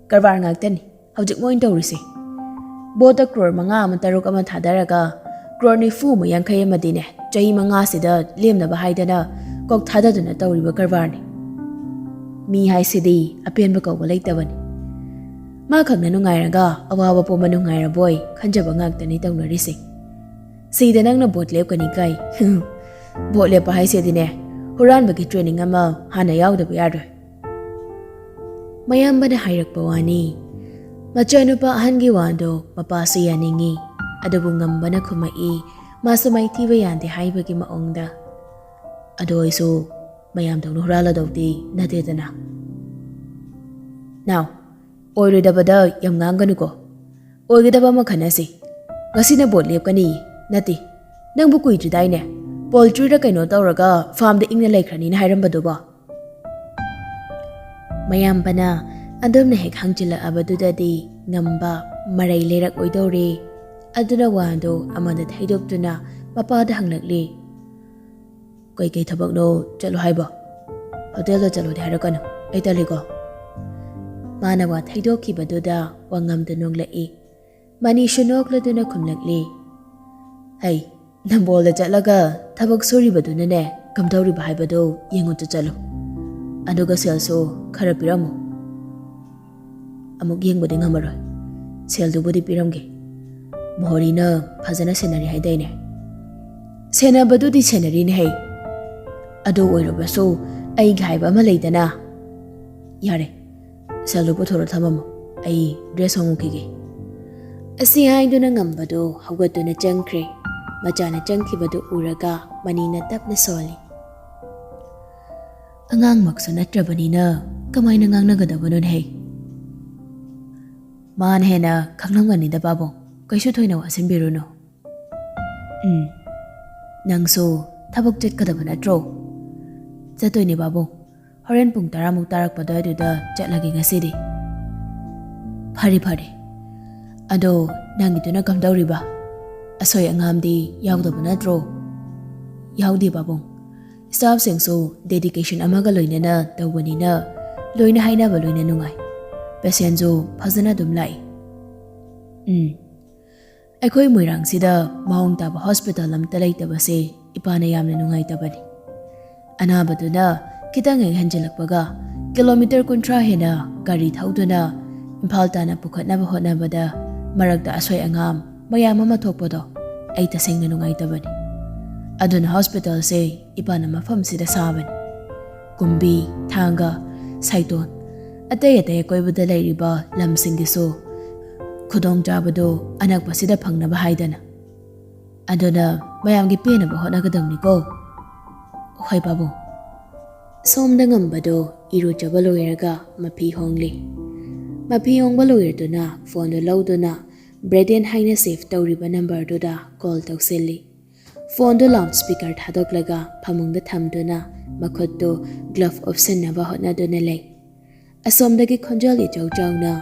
ꯀꯔꯕꯥꯔ ꯉꯥꯛꯇꯅꯤ ꯍꯧꯖꯤꯛ ꯃꯣꯏꯅ ꯇꯧꯔꯤꯁꯦ꯫ ꯕꯣꯠꯇ ꯀ꯭ꯔꯣꯔ ꯃꯉꯥ ꯑꯃ, ꯇꯔꯨꯛ ꯑꯃ ꯊꯥꯗꯔꯒ ꯀ꯭ꯔꯣꯔ ꯅꯤꯐꯨ ꯑꯃ, ꯌꯥꯡꯈꯩ ꯑꯃꯗꯤꯅꯦ, ꯆꯍꯤ ꯃꯉꯥꯁꯤꯗ ꯂꯦꯝꯅꯕ ꯍꯥꯏꯗꯅ ꯀꯣꯛ ꯊꯥꯗꯗꯨꯅ ꯇꯧꯔꯤꯕ ꯀꯔꯕꯥꯔꯅꯤ꯫ ꯃꯤ ꯍꯥꯏꯁꯤꯗꯤ ꯑꯄꯦꯟꯕ ꯀꯧꯕ ꯂꯩꯇꯕꯅꯤ꯫ ꯃꯥ ꯈꯛꯅ ꯅꯨꯡꯉꯥꯏꯔꯒ ꯑꯋꯥꯕ ꯄꯣꯝꯕ ꯅꯨꯡꯉꯥꯏꯔꯕꯣꯏ ꯈꯟꯖꯕ ꯉꯥꯛꯇꯅꯤ ꯇꯧꯅꯔꯤꯁꯦ꯫ ꯁꯤꯗ ꯅꯪꯅ ꯕꯣꯠ ꯂꯦꯞꯀꯅꯤ ꯀꯥꯏ꯫ ꯕꯣꯠ ꯂꯦꯞꯄ ꯍꯥꯏꯁꯤꯗꯤꯅꯦ, ꯍꯨꯔꯥꯟꯕꯒꯤ ꯇ꯭ꯔꯦꯅꯤꯡ ꯑꯃ ꯍꯥꯟꯅ ꯌꯥꯎꯗꯕ ꯌꯥꯔꯣꯏ꯫ ꯃꯌꯥꯝꯕꯅ ꯍꯥꯏꯔꯛꯄ ꯋꯥꯅꯤ꯫ ꯃꯆꯥꯅꯨꯄꯥ ꯑꯍꯟꯒꯤ ꯋꯥꯗꯣ ꯃꯄꯥꯁꯨ ꯌꯥꯅꯤꯡꯉꯤ, ꯑꯗꯨꯕꯨ ꯉꯝꯕꯅ ꯈꯨꯝꯃꯛꯏ, ꯃꯥꯁꯨ ꯃꯥꯏꯊꯤꯕ ꯌꯥꯗꯦ ꯍꯥꯏꯕꯒꯤ ꯃꯑꯣꯡꯗ꯫ ꯑꯗꯨ ꯑꯣꯏꯁꯨ ꯃꯌꯥꯝꯗꯧꯅ ꯍꯨꯔꯥꯜꯂꯗꯧꯗꯤ ꯅꯠꯇꯦꯗꯅ꯫ ꯅꯥꯎ, ꯑꯣꯏꯔꯣꯏꯗꯕꯗ ꯌꯥꯝ ꯉꯥꯡꯒꯅꯨꯀꯣ꯫ ꯑꯣꯏꯒꯗꯕ ꯑꯃ ꯈꯟꯅꯁꯤ꯫ ꯉꯁꯤꯅ ꯕꯣꯠ ꯂꯦꯞꯀꯅꯤ꯫ ꯅꯠꯇꯦ, ꯅꯪꯕꯨ ꯀꯨꯏꯗ꯭ꯔꯤꯗꯥꯏꯅꯦ ꯄꯣꯜꯇ꯭ꯔꯤꯔ ꯀꯩꯅꯣ ꯇꯧꯔꯒ ꯐꯥꯔꯝꯗ ꯏꯪꯅ ꯂꯩꯈ꯭ꯔꯅꯤꯅ ꯍꯥꯏꯔꯝꯕꯗꯨꯕꯣ? ꯃꯌꯥꯝꯕꯅ ꯑꯗꯨꯝꯅ ꯍꯦꯛ ꯍꯪꯖꯤꯜꯂꯛꯑꯕꯗꯨꯗꯗꯤ ꯉꯝꯕ ꯃꯔꯩ ꯂꯩꯔꯛꯑꯣꯏꯗꯧꯔꯦ꯫ ꯑꯗꯨꯅ ꯋꯥꯗꯣ ꯑꯃꯗ ꯊꯩꯗꯣꯛꯇꯨꯅ ꯃꯄꯥꯗ ꯍꯪꯂꯛꯂꯤ꯫ "ꯀꯩꯀꯩ ꯊꯕꯛꯅꯣ ꯆꯠꯂꯣ ꯍꯥꯏꯕꯣ? ꯍꯣꯇꯦꯜꯗ ꯆꯠꯂꯣꯗꯤ ꯍꯥꯏꯔꯛꯀꯅꯨ, ꯑꯩ ꯇꯜꯂꯤꯀꯣ꯫" ꯃꯥꯅ ꯋꯥ ꯊꯩꯗꯣꯛꯈꯤꯕꯗꯨꯗ ꯋꯥꯉꯝꯗ ꯅꯣꯡꯂꯛꯏ꯫ ꯃꯅꯤꯁꯨ ꯅꯣꯛꯂꯗꯨꯅ ꯈꯨꯝꯂꯛꯂꯤ꯫ "ꯍꯩ, ꯅꯝꯕꯣꯜꯗ ꯆꯠꯂꯒ ꯊꯕꯛ ꯁꯨꯔꯤꯕꯗꯨꯅꯅꯦ ꯀꯝꯗꯧꯔꯤꯕ ꯍꯥꯏꯕꯗꯣ ꯌꯦꯡꯉꯨꯆꯣ ꯆꯠꯂꯨ꯫ ꯑꯗꯨꯒ ꯁꯦꯜꯁꯨ ꯈꯔ ꯄꯤꯔꯝꯃꯨ꯫" "ꯑꯃꯨꯛ ꯌꯦꯡꯕꯗꯤ ꯉꯝꯃꯔꯣꯏ꯫ ꯁꯦꯜꯗꯨꯕꯨꯗꯤ ꯄꯤꯔꯝꯒꯦ꯫ ꯃꯣꯍꯣꯔꯤꯅ ꯐꯖꯅ ꯁꯦꯟꯅꯔꯤ ꯍꯥꯏꯗꯥꯏꯅꯦ?" "ꯁꯦꯟꯅꯕꯗꯨꯗꯤ ꯁꯦꯟꯅꯔꯤꯅꯦ ꯍꯩ꯫ ꯑꯗꯨ ꯑꯣꯏꯔꯕꯁꯨ ꯑꯩꯒꯤ ꯍꯥꯏꯕ ꯑꯃ ꯂꯩꯗꯅ꯫" "ꯌꯥꯔꯦ, ꯁꯦꯜꯗꯨ ꯄꯨꯊꯣꯔ ꯊꯝꯃꯝꯃꯣ꯫ ꯑꯩ ꯗ꯭ꯔꯦꯁ ꯍꯣꯡꯉꯨꯈꯤꯒꯦ꯫" ꯑꯁꯤ ꯍꯥꯏꯗꯨꯅ ꯉꯝꯕꯗꯨ ꯍꯧꯒꯠꯇꯨꯅ ꯆꯪꯈ꯭ꯔꯦ꯫ ꯃꯆꯥꯅ ꯆꯪꯈꯤꯕꯗꯨ ꯎꯔꯒ ꯃꯅꯤꯅ ꯇꯞꯅ ꯁꯣꯜꯂꯤ꯫ "ꯑꯉꯥꯡꯃꯛꯁꯨ ꯅꯠꯇ꯭ꯔꯕꯅꯤꯅ ꯀꯃꯥꯏꯅ ꯉꯥꯡꯅꯒꯗꯕꯅꯣꯅꯦ ꯍꯩ?" "ꯃꯥꯅ ꯍꯦꯟꯅ ꯈꯪꯂꯝꯒꯅꯤꯗ ꯄꯥꯕꯨꯡ, ꯀꯩꯁꯨ ꯊꯣꯏꯅ ꯋꯥꯁꯤꯟꯕꯤꯔꯨꯅꯨ꯫" "ꯎꯝ, "ꯅꯪꯁꯨ ꯊꯕꯛ ꯆꯠꯀꯗꯕ ꯅꯠꯇ꯭ꯔꯣ?" "ꯆꯠꯇꯣꯏꯅꯦ ꯄꯥꯕꯨꯡ꯫ ꯍꯣꯔꯦꯟ ꯄꯨꯡ ꯇꯔꯥꯃꯨꯛ ꯇꯥꯔꯛꯄ ꯑꯗꯨꯋꯥꯏꯗꯨꯗ ꯆꯠꯂꯒꯦ ꯉꯁꯤꯗꯤ꯫" "ꯐꯔꯦ ꯐꯔꯦ꯫ ꯑꯗꯣ ꯅꯪꯒꯤꯗꯨꯅ ꯀꯝꯗꯧꯔꯤꯕ? ꯑꯁꯣꯏ ꯑꯉꯥꯝꯗꯤ ꯌꯥꯎꯗꯕ ꯅꯠꯇ꯭ꯔꯣ?" "ꯌꯥꯎꯗꯦ ꯄꯥꯕꯨꯡ꯫ ꯁ꯭ꯇꯥꯐꯁꯤꯡꯁꯨ ꯗꯦꯗꯤꯀꯦꯁꯟ ꯑꯃꯒ ꯂꯣꯏꯅꯅ ꯇꯧꯕꯅꯤꯅ ꯂꯣꯏꯅ ꯍꯥꯏꯅꯕ ꯂꯣꯏꯅ ꯅꯨꯡꯉꯥꯏ꯫ ꯄꯦꯁꯦꯟꯁꯨ ꯐꯖꯅ ꯑꯗꯨꯝ ꯂꯥꯛꯏ꯫" "ꯎꯝ꯫ ꯑꯩꯈꯣꯏ ꯃꯣꯏꯔꯥꯡꯁꯤꯗ ꯃꯑꯣꯡ ꯇꯥꯕ ꯍꯣꯁꯄꯤꯇꯥꯜ ꯑꯝꯇ ꯂꯩꯇꯕꯁꯦ ꯏꯄꯥꯅ ꯌꯥꯝꯅ ꯅꯨꯡꯉꯥꯏꯇꯕꯅꯤ꯫ ꯑꯅꯥꯕꯗꯨꯅ ꯈꯤꯇꯪ ꯍꯦꯛ ꯍꯦꯟꯖꯤꯜꯂꯛꯄꯒ ꯀꯤꯂꯣꯃꯤꯇꯔ ꯀꯨꯟꯊ꯭ꯔꯥ ꯍꯦꯟꯅ ꯒꯥꯔꯤ ꯊꯧꯗꯨꯅ ꯏꯝꯐꯥꯜ ꯇꯥꯟꯅ ꯄꯨꯈꯠꯅꯕ ꯍꯣꯠꯅꯕꯗ ꯃꯔꯛꯇ ꯑꯁꯣꯏ ꯑꯉꯥꯝ ꯃꯌꯥꯝ ꯑꯃ ꯊꯣꯛꯄꯗꯣ ꯑꯩ ꯇꯁꯦꯡꯅ ꯅꯨꯡꯉꯥꯏꯇꯕꯅꯤ꯫ ꯑꯗꯨꯅ ꯍꯣꯁꯄꯤꯇꯥꯜꯁꯦ ꯏꯄꯥꯅ ꯃꯐꯝꯁꯤꯗ ꯁꯥꯕꯅꯤ꯫ ꯀꯨꯝꯕꯤ, ꯊꯥꯡꯒ, ꯁꯥꯏꯇꯣꯟ, ꯑꯇꯩ ꯑꯇꯩ ꯑꯀꯣꯏꯕꯗ ꯂꯩꯔꯤꯕ ꯂꯝꯁꯤꯡꯒꯤꯁꯨ ꯈꯨꯗꯣꯡꯆꯥꯕꯗꯨ ꯑꯅꯛꯄꯁꯤꯗ ꯐꯪꯅꯕ ꯍꯥꯏꯗꯅ꯫ ꯑꯗꯨꯅ ꯃꯌꯥꯝꯒꯤ ꯄꯦꯟꯅꯕ ꯍꯣꯠꯅꯒꯗꯕꯅꯤꯀꯣ꯫" "ꯍꯣꯏ ꯄꯥꯕꯨꯡ꯫" ꯁꯣꯝꯗ ꯉꯝꯕꯗꯣ ꯏꯔꯨꯖꯕ ꯂꯣꯏꯔꯒ ꯃꯐꯤ ꯍꯣꯡꯂꯤ꯫ ꯃꯐꯤ ꯍꯣꯡꯕ ꯂꯣꯏꯔꯗꯨꯅ ꯐꯣꯟꯗꯨ ꯂꯧꯗꯨꯅ ꯕ꯭ꯔꯦꯗꯦꯟ ꯍꯥꯏꯅ ꯁꯦꯚ ꯇꯧꯔꯤꯕ ꯅꯝꯕꯔꯗꯨꯗ ꯀꯣꯜ ꯇꯧꯁꯤꯜꯂꯤ꯫ ꯐꯣꯟꯗꯨ ꯂꯥꯎꯗ ꯁ꯭ꯄꯤꯀꯔ ꯊꯥꯗꯣꯛꯂꯒ ꯐꯃꯨꯡꯗ ꯊꯝꯗꯨꯅ ꯃꯈꯨꯠꯇꯨ ꯒ꯭ꯂꯚ ꯎꯞꯁꯟꯅꯕ ꯍꯣꯠꯅꯗꯨꯅ ꯂꯩ꯫ ꯑꯁꯣꯝꯗꯒꯤ ꯈꯣꯟꯖꯦꯜ ꯏꯆꯧ ꯆꯥꯎꯅ,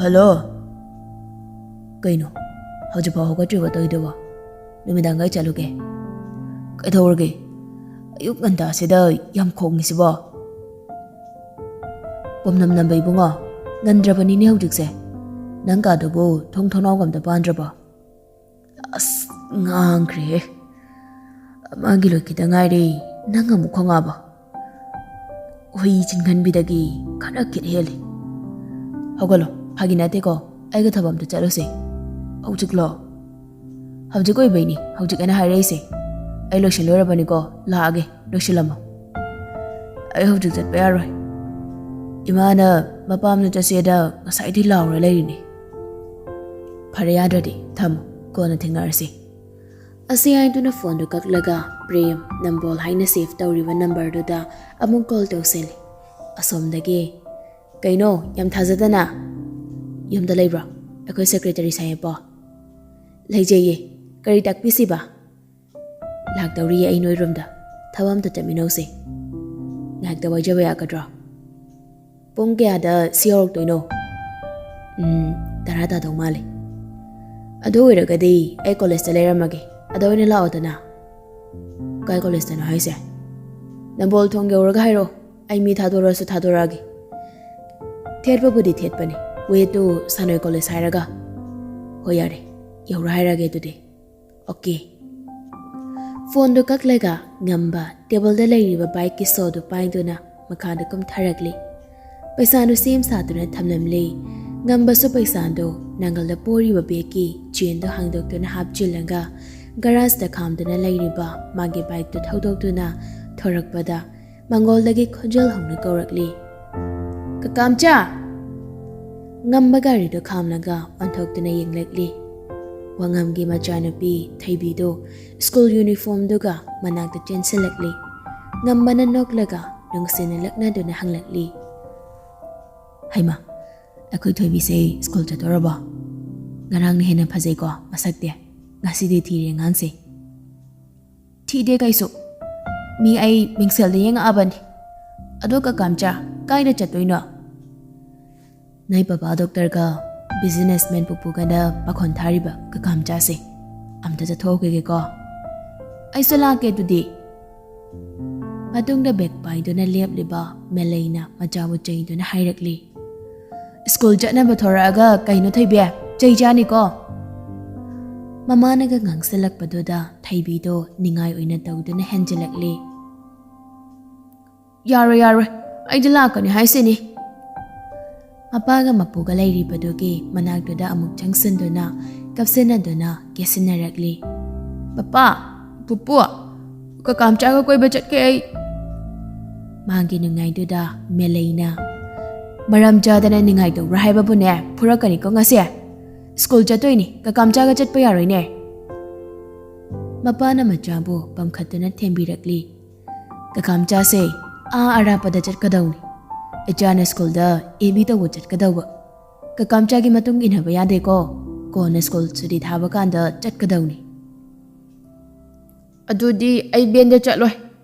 "ꯍꯜꯂꯣ꯫ ꯀꯩꯅꯣ, ꯍꯧꯖꯤꯛꯐꯥꯎ ꯍꯧꯒꯠꯇ꯭ꯔꯤꯕꯣ ꯇꯧꯔꯤꯗꯨꯕꯣ? ꯅꯨꯃꯤꯗꯥꯡ ꯀꯥꯏ ꯆꯠꯂꯨꯒꯦ? ꯀꯩꯗꯧꯔꯒꯦ? ꯑꯌꯨꯛ ꯉꯟꯇꯥꯁꯤꯗ ꯌꯥꯝ ꯈꯣꯡꯉꯤꯁꯤꯕꯣ?" "ꯄꯣꯝꯅꯝ ꯅꯝꯕ ꯏꯕꯨꯡꯉꯣ, ꯉꯟꯗ꯭ꯔꯕꯅꯤꯅꯦ ꯍꯧꯖꯤꯛꯁꯦ꯫ ꯅꯪ ꯀꯥꯗꯨꯕꯨ ꯊꯣꯡ ꯊꯣꯡꯅꯥꯎꯒ ꯑꯝꯇ ꯄꯥꯟꯗ꯭ꯔꯕꯣ?" "ꯑꯁ, ꯉꯥꯡꯈ꯭ꯔꯦꯍꯦ꯫ ꯃꯥꯒꯤ ꯂꯣꯏꯈꯤꯗ ꯉꯥꯏꯔꯤ, ꯅꯪ ꯑꯃꯨꯛ ꯈꯣꯡꯉꯛꯑꯕ?" "ꯍꯨꯏ ꯆꯤꯟꯒꯟꯕꯤꯗꯒꯤ ꯈꯔ ꯀꯤꯠ ꯍꯦꯜꯂꯤ꯫" "ꯍꯧꯒꯠꯂꯣ, ꯐꯥꯒꯤ ꯅꯠꯇꯦꯀꯣ, ꯑꯩꯒ ꯊꯕꯛ ꯑꯝꯇ ꯆꯠꯂꯨꯁꯦ꯫" "ꯍꯧꯖꯤꯛꯂꯣ?" "ꯍꯧꯖꯤꯛ ꯑꯣꯏꯕꯩꯅꯤ, ꯍꯧꯖꯤꯛ ꯑꯩꯅ ꯍꯥꯏꯔꯛꯏꯁꯦ꯫ ꯑꯩ ꯂꯣꯏꯁꯤꯜꯂꯣꯏꯔꯕꯅꯤꯀꯣ, ꯂꯥꯛꯑꯒꯦ, ꯂꯣꯏꯁꯤꯜꯂꯝꯃꯣ꯫" "ꯑꯩ ꯍꯧꯖꯤꯛ ꯆꯠꯄ ꯌꯥꯔꯣꯏ꯫ ꯏꯃꯥꯅ ꯃꯄꯥꯝꯗ ꯆꯠꯁꯦꯗ ꯉꯁꯥꯏꯗꯩ ꯂꯥꯎꯔ ꯂꯩꯔꯤꯅꯦ꯫" "ꯐꯔꯦ, ꯌꯥꯗ꯭ꯔꯗꯤ ꯊꯝꯃꯣ, ꯀꯣꯟꯅ ꯊꯦꯡꯅꯔꯁꯤ꯫" ꯑꯁꯤ ꯍꯥꯏꯗꯨꯅ ꯐꯣꯟꯗꯨ ꯀꯛꯂꯒ ꯄ꯭ꯔꯦꯝ ꯅꯝꯕꯣꯜ ꯍꯥꯏꯅ ꯁꯦꯚ ꯇꯧꯔꯤꯕ ꯅꯝꯕꯔꯗꯨꯗ ꯑꯃꯨꯛ ꯀꯣꯜ ꯇꯧꯁꯤꯜꯂꯤ꯫ ꯑꯁꯣꯝꯗꯒꯤ, "ꯀꯩꯅꯣ, ꯌꯥꯝ ꯊꯥꯖꯗꯅ? ꯌꯨꯝꯗ ꯂꯩꯕ꯭ꯔꯣ, ꯑꯩꯈꯣꯏ ꯁꯦꯀ꯭ꯔꯦꯇꯔꯤ ꯁꯥꯍꯦꯕꯄꯣ?" "ꯂꯩꯖꯩꯌꯦ꯫ "ꯀꯔꯤ ꯇꯥꯛꯄꯤꯁꯤꯕ?" "ꯂꯥꯛꯇꯧꯔꯤꯌꯦ ꯑꯩ ꯅꯣꯏ ꯔꯨꯝꯗ꯫ ꯊꯕꯛ ꯑꯝꯇ ꯆꯠꯃꯤꯟꯅꯧꯁꯦ꯫ ꯉꯥꯏꯍꯥꯛꯇ ꯋꯥꯏꯖꯕ ꯌꯥꯒꯗ꯭ꯔꯣ?" "ꯄꯨꯡ ꯀꯌꯥꯗ ꯁꯤ ꯌꯧꯔꯛꯇꯣꯏꯅꯣ?" "ꯎꯝ, ꯇꯔꯥ ꯇꯥꯗꯧ ꯃꯥꯜꯂꯦ꯫ ꯑꯗꯨ ꯑꯣꯏꯔꯒꯗꯤ ꯑꯩ ꯀꯣꯂꯦꯖꯇ ꯂꯩꯔꯝꯃꯒꯦ꯫ ꯑꯗ ꯑꯣꯏꯅ ꯂꯥꯛꯑꯣꯗꯅ꯫" "ꯀꯥꯏ ꯀꯣꯂꯦꯖꯇꯅꯣ ꯍꯥꯏꯁꯦ?" "ꯅꯝꯕꯣꯜ ꯊꯣꯡ ꯌꯧꯔꯒ ꯍꯥꯏꯔꯛꯑꯣ꯫ ꯑꯩ ꯃꯤ ꯊꯥꯗꯣꯔꯛꯑꯁꯨ ꯊꯥꯗꯣꯔꯛꯑꯒꯦ꯫ ꯊꯦꯠꯄꯕꯨꯗꯤ ꯊꯦꯠꯄꯅꯤ, ꯋꯦꯠꯇꯨ ꯁꯥꯟꯅꯣꯏ ꯀꯣꯂꯦꯖ ꯍꯥꯏꯔꯒ꯫" "ꯍꯣꯏ, ꯌꯥꯔꯦ, ꯌꯧꯔ ꯍꯥꯏꯔꯛꯑꯒꯦ ꯑꯗꯨꯗꯤ꯫" "ꯑꯣꯀꯦ꯫" ꯐꯣꯟꯗꯨ ꯀꯛꯂꯒ ꯉꯝꯕ ꯇꯦꯕꯜꯗ ꯂꯩꯔꯤꯕ ꯕꯥꯏꯛꯀꯤ ꯁꯣꯗꯨ ꯄꯥꯏꯗꯨꯅ ꯃꯈꯥꯗ ꯀꯨꯝꯊꯔꯛꯂꯤ꯫ ꯄꯩꯁꯥꯗꯨ ꯁꯦꯝ ꯁꯥꯗꯨꯅ ꯊꯝꯂꯝꯂꯤ꯫ ꯉꯝꯕꯁꯨ ꯄꯩꯁꯥꯗꯨ ꯅꯥꯡꯒꯜꯗ ꯄꯣꯔꯤꯕ ꯕꯦꯒꯀꯤ ꯆꯦꯟꯗꯨ ꯍꯥꯡꯗꯣꯛꯇꯨꯅ ꯍꯥꯞꯆꯤꯜꯂꯒ ꯒꯔꯥꯖꯇ ꯈꯥꯝꯗꯨꯅ ꯂꯩꯔꯤꯕ ꯃꯥꯒꯤ ꯕꯥꯏꯛꯇꯨ ꯊꯧꯗꯣꯛꯇꯨꯅ ꯊꯣꯔꯛꯄꯗ ꯃꯪꯒꯣꯜꯗꯒꯤ ꯈꯣꯟꯖꯦꯜ ꯍꯧꯅ ꯀꯧꯔꯛꯂꯤ, "ꯀꯀꯥꯝꯆꯥ!" ꯉꯝꯕ ꯒꯥꯔꯤꯗꯨ ꯈꯥꯝꯂꯒ ꯑꯣꯟꯊꯣꯛꯇꯨꯅ ꯌꯦꯡꯂꯛꯂꯤ꯫ ꯋꯥꯉꯝꯒꯤ ꯃꯆꯥꯅꯨꯄꯤ ꯊꯩꯕꯤꯗꯨ ꯁ꯭ꯀꯨꯜ ꯌꯨꯅꯤꯐꯣꯔꯝꯗꯨꯒ ꯃꯅꯥꯛꯇ ꯆꯦꯟꯁꯤꯜꯂꯛꯂꯤ꯫ ꯉꯝꯕꯅ ꯅꯣꯛꯂꯒ ꯅꯨꯡꯁꯤꯅ ꯂꯛꯅꯗꯨꯅ ꯍꯪꯂꯛꯂꯤ, "ꯍꯩꯃꯥ, ꯑꯩꯈꯣꯏ ꯊꯣꯏꯕꯤꯁꯦ ꯁ꯭ꯀꯨꯜ ꯆꯠꯇꯣꯔꯕꯣ? ꯉꯔꯥꯡꯅ ꯍꯦꯟꯅ ꯐꯖꯩꯀꯣ ꯃꯁꯛꯇꯤ꯫ ꯉꯁꯤꯗꯤ ꯊꯤꯔꯦ ꯑꯉꯥꯡꯁꯦ꯫" "ꯊꯤꯗꯦ ꯀꯩꯁꯨ꯫ ꯃꯤ ꯑꯩ ꯃꯤꯡꯁꯦꯜꯗ ꯌꯦꯡꯉꯛꯑꯕꯅꯤ꯫ ꯑꯗꯣ ꯀꯀꯥꯝꯆꯥ, ꯀꯥꯏꯗ ꯆꯠꯇꯣꯏꯅꯣ?" "ꯅꯣꯏ ꯄꯄꯥ ꯗꯣꯛꯇꯔꯒ ꯕꯤꯖꯤꯅꯦꯁꯃꯦꯟ ꯄꯨꯄꯨꯒꯅ ꯄꯥꯈꯣꯟ ꯊꯥꯔꯤꯕ ꯀꯀꯥꯝꯆꯥꯁꯦ꯫ ꯑꯝꯇ ꯆꯠꯊꯣꯛꯎꯈꯤꯒꯦꯀꯣ꯫" "ꯑꯩꯁꯨ ꯂꯥꯛꯀꯦ ꯑꯗꯨꯗꯤ꯫" ꯃꯇꯨꯡꯗ ꯕꯦꯛ ꯄꯥꯏꯗꯨꯅ ꯂꯦꯞꯂꯤꯕ ꯃꯦꯂꯩꯅ ꯃꯆꯥꯕꯨ ꯆꯩꯗꯨꯅ ꯍꯥꯏꯔꯛꯂꯤ, "ꯁ꯭ꯀꯨꯜ ꯆꯠꯅꯕ ꯊꯣꯔꯛꯑꯒ ꯀꯩꯅꯣ ꯊꯩꯕꯤ? ꯆꯩ ꯆꯥꯅꯤꯀꯣ!" ꯃꯃꯥꯅꯒ ꯉꯥꯡꯁꯤꯜꯂꯛꯄꯗꯨꯗ ꯊꯩꯕꯤꯗꯣ ꯅꯤꯡꯉꯥꯏ ꯑꯣꯏꯅ ꯇꯧꯗꯨꯅ ꯍꯦꯟꯖꯤꯜꯂꯛꯂꯤ꯫ "ꯌꯥꯔꯣꯏ, ꯌꯥꯔꯣꯏ, ꯑꯩꯗꯤ ꯂꯥꯛꯀꯅꯤ ꯍꯥꯏꯁꯤꯅꯤ꯫" ꯃꯄꯥꯒ ꯃꯄꯨꯒ ꯂꯩꯔꯤꯕꯗꯨꯒꯤ ꯃꯅꯥꯛꯇꯨꯗ ꯑꯃꯨꯛ ꯆꯪꯁꯤꯟꯗꯨꯅ ꯀꯞꯁꯤꯟꯅꯗꯨꯅ ꯀꯦꯁꯤꯟꯅꯔꯛꯂꯤ꯫ "ꯄꯄꯥ, ꯄꯨꯄꯨ, ꯀꯀꯥꯝꯆꯥꯒ ꯀꯣꯏꯕ ꯆꯠꯀꯦ ꯑꯩ꯫" ꯃꯥꯒꯤ ꯅꯤꯡꯉꯥꯏꯗꯨꯗ ꯃꯦꯂꯩꯅ, "ꯃꯔꯝ ꯆꯥꯗꯅ ꯅꯤꯡꯉꯥꯏ ꯇꯧꯕ꯭ꯔꯥ ꯍꯥꯏꯕꯕꯨꯅꯦ, ꯐꯨꯔꯛꯀꯅꯤꯀꯣ ꯉꯁꯤ꯫ ꯁ꯭ꯀꯨꯜ ꯆꯠꯇꯣꯏꯅꯤ, ꯀꯀꯥꯝꯆꯥꯒ ꯆꯠꯄ ꯌꯥꯔꯣꯏꯅꯦ꯫" ꯃꯄꯥꯅ ꯃꯆꯥꯕꯨ ꯄꯝꯈꯠꯇꯨꯅ ꯊꯦꯝꯕꯤꯔꯛꯂꯤ꯫ "ꯀꯀꯥꯝꯆꯥꯁꯦ ꯑꯥ ꯑꯔꯥꯞꯄꯗ ꯆꯠꯀꯗꯧꯅꯤ꯫ ꯏꯆꯥꯅ ꯁ꯭ꯀꯨꯜꯗ ꯑꯦ ꯕꯤ ꯇꯧꯕ ꯆꯠꯀꯗꯧꯕ꯫ ꯀꯀꯥꯝꯆꯥꯒꯤ ꯃꯇꯨꯡ ꯏꯟꯅꯕ ꯌꯥꯗꯦꯀꯣ꯫ ꯀꯣꯟꯅ ꯁ꯭ꯀꯨꯜ ꯁꯨꯇꯤ ꯊꯥꯕ ꯀꯥꯟꯗ ꯆꯠꯀꯗꯧꯅꯤ꯫ "ꯑꯗꯨꯗꯤ ꯑꯩ ꯚꯦꯟꯗ ꯆꯠꯂꯣꯏ,